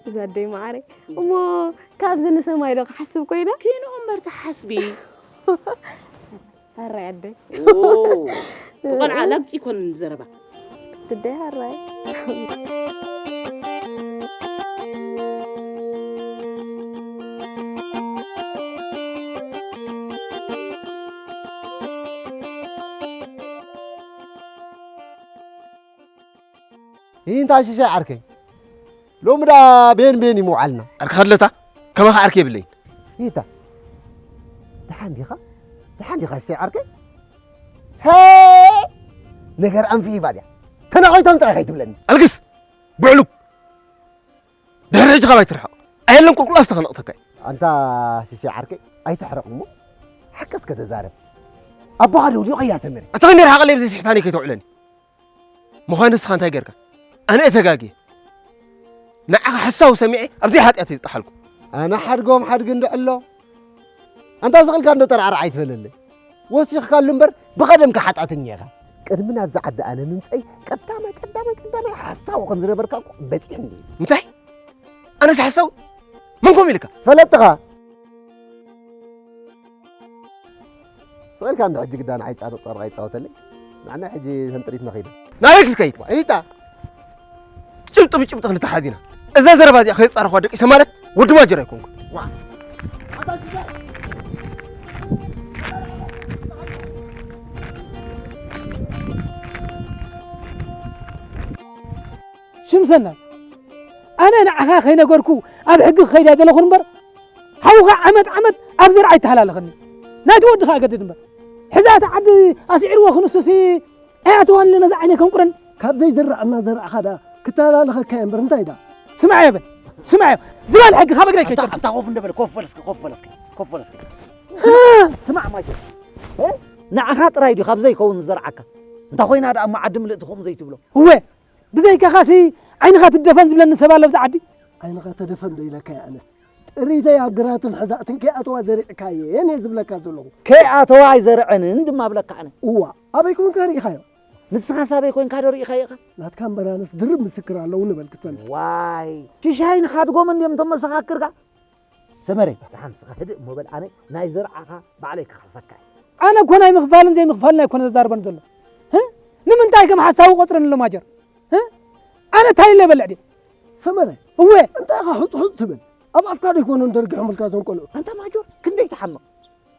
እዛ ኣደይ መዓረይ። እሞ ካብዚ ንሰማይ ዶ ክሓስብ ኮይነ? ኪንኡ እምበር ተሓስቢ። ኣራይ ኣደይ። ኦ፣ ቆልዓ ላግጺ ይኮንን ዘረባ። ትደይ ኣራይ። ይንታ ሽሻይ ዓርከይ፣ ሎሚ ዳ ቤን ቤን እዩ ምውዓልና። ዓርኪ ከድለታ ከማኻ ዓርኪ የብለይን። ይታ፣ ደሓን ዲኻ? ደሓን ዲኻ ሽሻይ ዓርከይ? ሄ! ነገር ኣንፊ ይባል እያ። ተናቒቶም ጥራይ ከይትብለኒ። ኣልግስ! ብዕሉግ! ድሕሪ ሕጂ ካብ ኣይትርሓቕ። ኣየለን ቁልቁል ኣፍቲ ከነቕተካ እዩ። ኣንታ ሽሻይ ዓርከይ፣ ኣይትሕረቕ እሞ ሓቂ እስከ ተዛረብ። ኣቦኻ ደው ድዩ ከያሰምሪ? ኣታ ክንደይ ርሓቐለይ ብዘይ ስሕታኒ ከይተውዕለኒ። ምዃን ንስኻ እንታይ ጌርካ? ኣነ እየ ተጋግየ። ንዓኻ ሓሳዊ ሰሚዐ ኣብ ዘይሓጢኣተይ ዝጠሓልኩ። ኣነ ሓድጎም ሓድጊ እንድዒ ኣሎ። ኣንታ ስቕ ኢልካ እንዶ ጠርዓርዓ ኣይትበለለይ። ወሲኽካሉ እምበር ብቐደምካ ሓጢኣተኛ ኢኻ። ቅድሚ ናብዚ ዓዲ ኣነ ምምጸይ ቀዳማይ ቀዳማይ ቀዳማይ ሓሳዊ ከም ዝነበርካ እኮ በጺሑ እንድዩ። እንታይ? ኣነስ ሓሳዊ? መን ከምኡ ኢልካ? ፈለጥኻ። ስቕ ኢልካ እንዶ ሕጂ ግዳ ንዓይ ጻድቕ ጻድቕ ኣይጻወተለይ። ንዓና ሕጂ ሰንጥሪት ነኺድ። ናበይ ክትከይድ? ኢታ። ጭብጢ ብጭብጢ ክንተሓዝ ኢና። እዛ ዘረባ እዚኣ ከይጻረኽዋ ደቂሰ ማለት ወዲ ማጀር ኣይኮንኩን። ዋዕ። ሽምሰናይ፣ ኣነ ንዓኻ ከይነገርኩ ኣብ ሕጊ ክኸይድ ኣይደለኹን እምበር፣ ሓውኻ ዓመት ዓመት ኣብ ዘርዓ ይተሃላለኸኒ። ናይቲ ወዲ ኸኣ ገድድ እምበር። ሕዚ እቲ ዓዲ ኣስዒርዎ ክንሱሲ ኣይኣተዋን ኢለ ነዛ ዓይነይ ከንቁረኒ። ካብ ዘይዝራእ እናዘራእኻ ደኣ ክተሃላለኸካ እየ እምበር እንታይ ደኣ? ስማዕ እየ በል፣ ስማዕ እየ። ዝባን ሕጊ ካብ እግረይ ከይተርፍ። ኣንታ ኮፍ እንደ በል፣ ኮፍ በል እስኪ፣ ኮፍ በል እስኪ፣ ኮፍ በል እስኪ። እ! ስማዕ ማይክል፣ እ? ንዓኻ ጥራይ ድዩ ካብ ዘይከውን ዝዘርዓካ? እንታ ኮይና ደኣ እሞ ዓዲ ምልእቲ ከምኡ ዘይትብሎ? እወ፣ ብዘይካኻሲ ዓይንኻ ትደፈን ዝብለኒ ሰብ ኣሎ ኣብዚ ዓዲ? ዓይንኻ ተደፈን ዶ ኢለካ እየ ኣነስ? ጥሪተይ ኣብ ግራትን ሕዛእትን ከይኣተዋ ዘሪዕካየን እየ ዝብለካ ዘለኹ። ከይኣተዋ ኣይዘርዐንን ድማ እብለካ ኣነ። እዋ፣ ኣበይ ኮንካ ርኢኻዮ? ንስኻስ ኣበይ ኮንካ ዶ ርኢኻዮ ኢኻ? ናትካ እምበር ኣነስ ድርብ ምስክር ኣለውኒ በል ክትፈልጥ። ዋይ፣ ሽሻይን ሓድጎምን ድዮም እቶም መሰኻክርካ? ሰመረ፣ ደሓን ንስኻ ህድእ እሞ በል፣ ኣነ ናይ ዘርዓኻ ባዕለይ ክኸሰካ እየ። ኣነ እኮ ናይ ምኽፋልን ዘይምኽፋልን ኣይኮነ ዘዛርበኒ ዘሎ። ህ? ንምንታይ ከም ሓሳዊ ቆጽረኒ ኣሎ ማጀር? ህ? ኣነ እንታይ ኢለ ይበልዕ ድየ? ሰመረ፣ እወ። እንታይ ኢኻ ሕጹ ሕጹ ትብል? ኣብ ኣፍካ ዶ ይኮኑ ደርጊሖምልካ እዞም ቆልዑ? ኣንታ ማጆር፣ ክንደይ ትሓምቕ?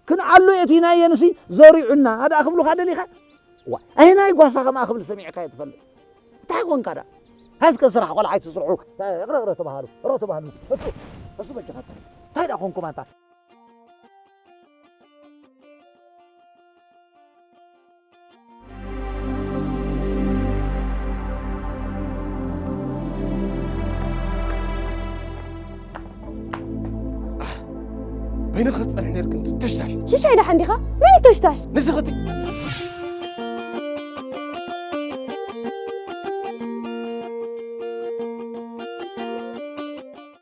ክንዓሉ የእቲናየንሲ ዘሪዑና ደኣ ክብሉኻ ደሊኻ? ዋ፣ ኣየናይ ጓሳ ከምኣ ክብል ሰሚዕካዮ ትፈልጥ? እንታይ ኮንካ ደኣ? ሃዝከ ስራሕ ቆልዓ ኣይትስርሑ። እቕረ፣ እቕረ ተባሃሉ፣ እቕረ ተባሃሉ። እሱ፣ እሱ በጃኻትኩም። እንታይ ደኣ ኮንኩም ኣንታ? በይንኺ ክትጸንሒ ነይርክን ተሽታሽ። ሽሻይ ደሓን ዲኻ? መን እዩ ተሽታሽ? ንስኺ እቲ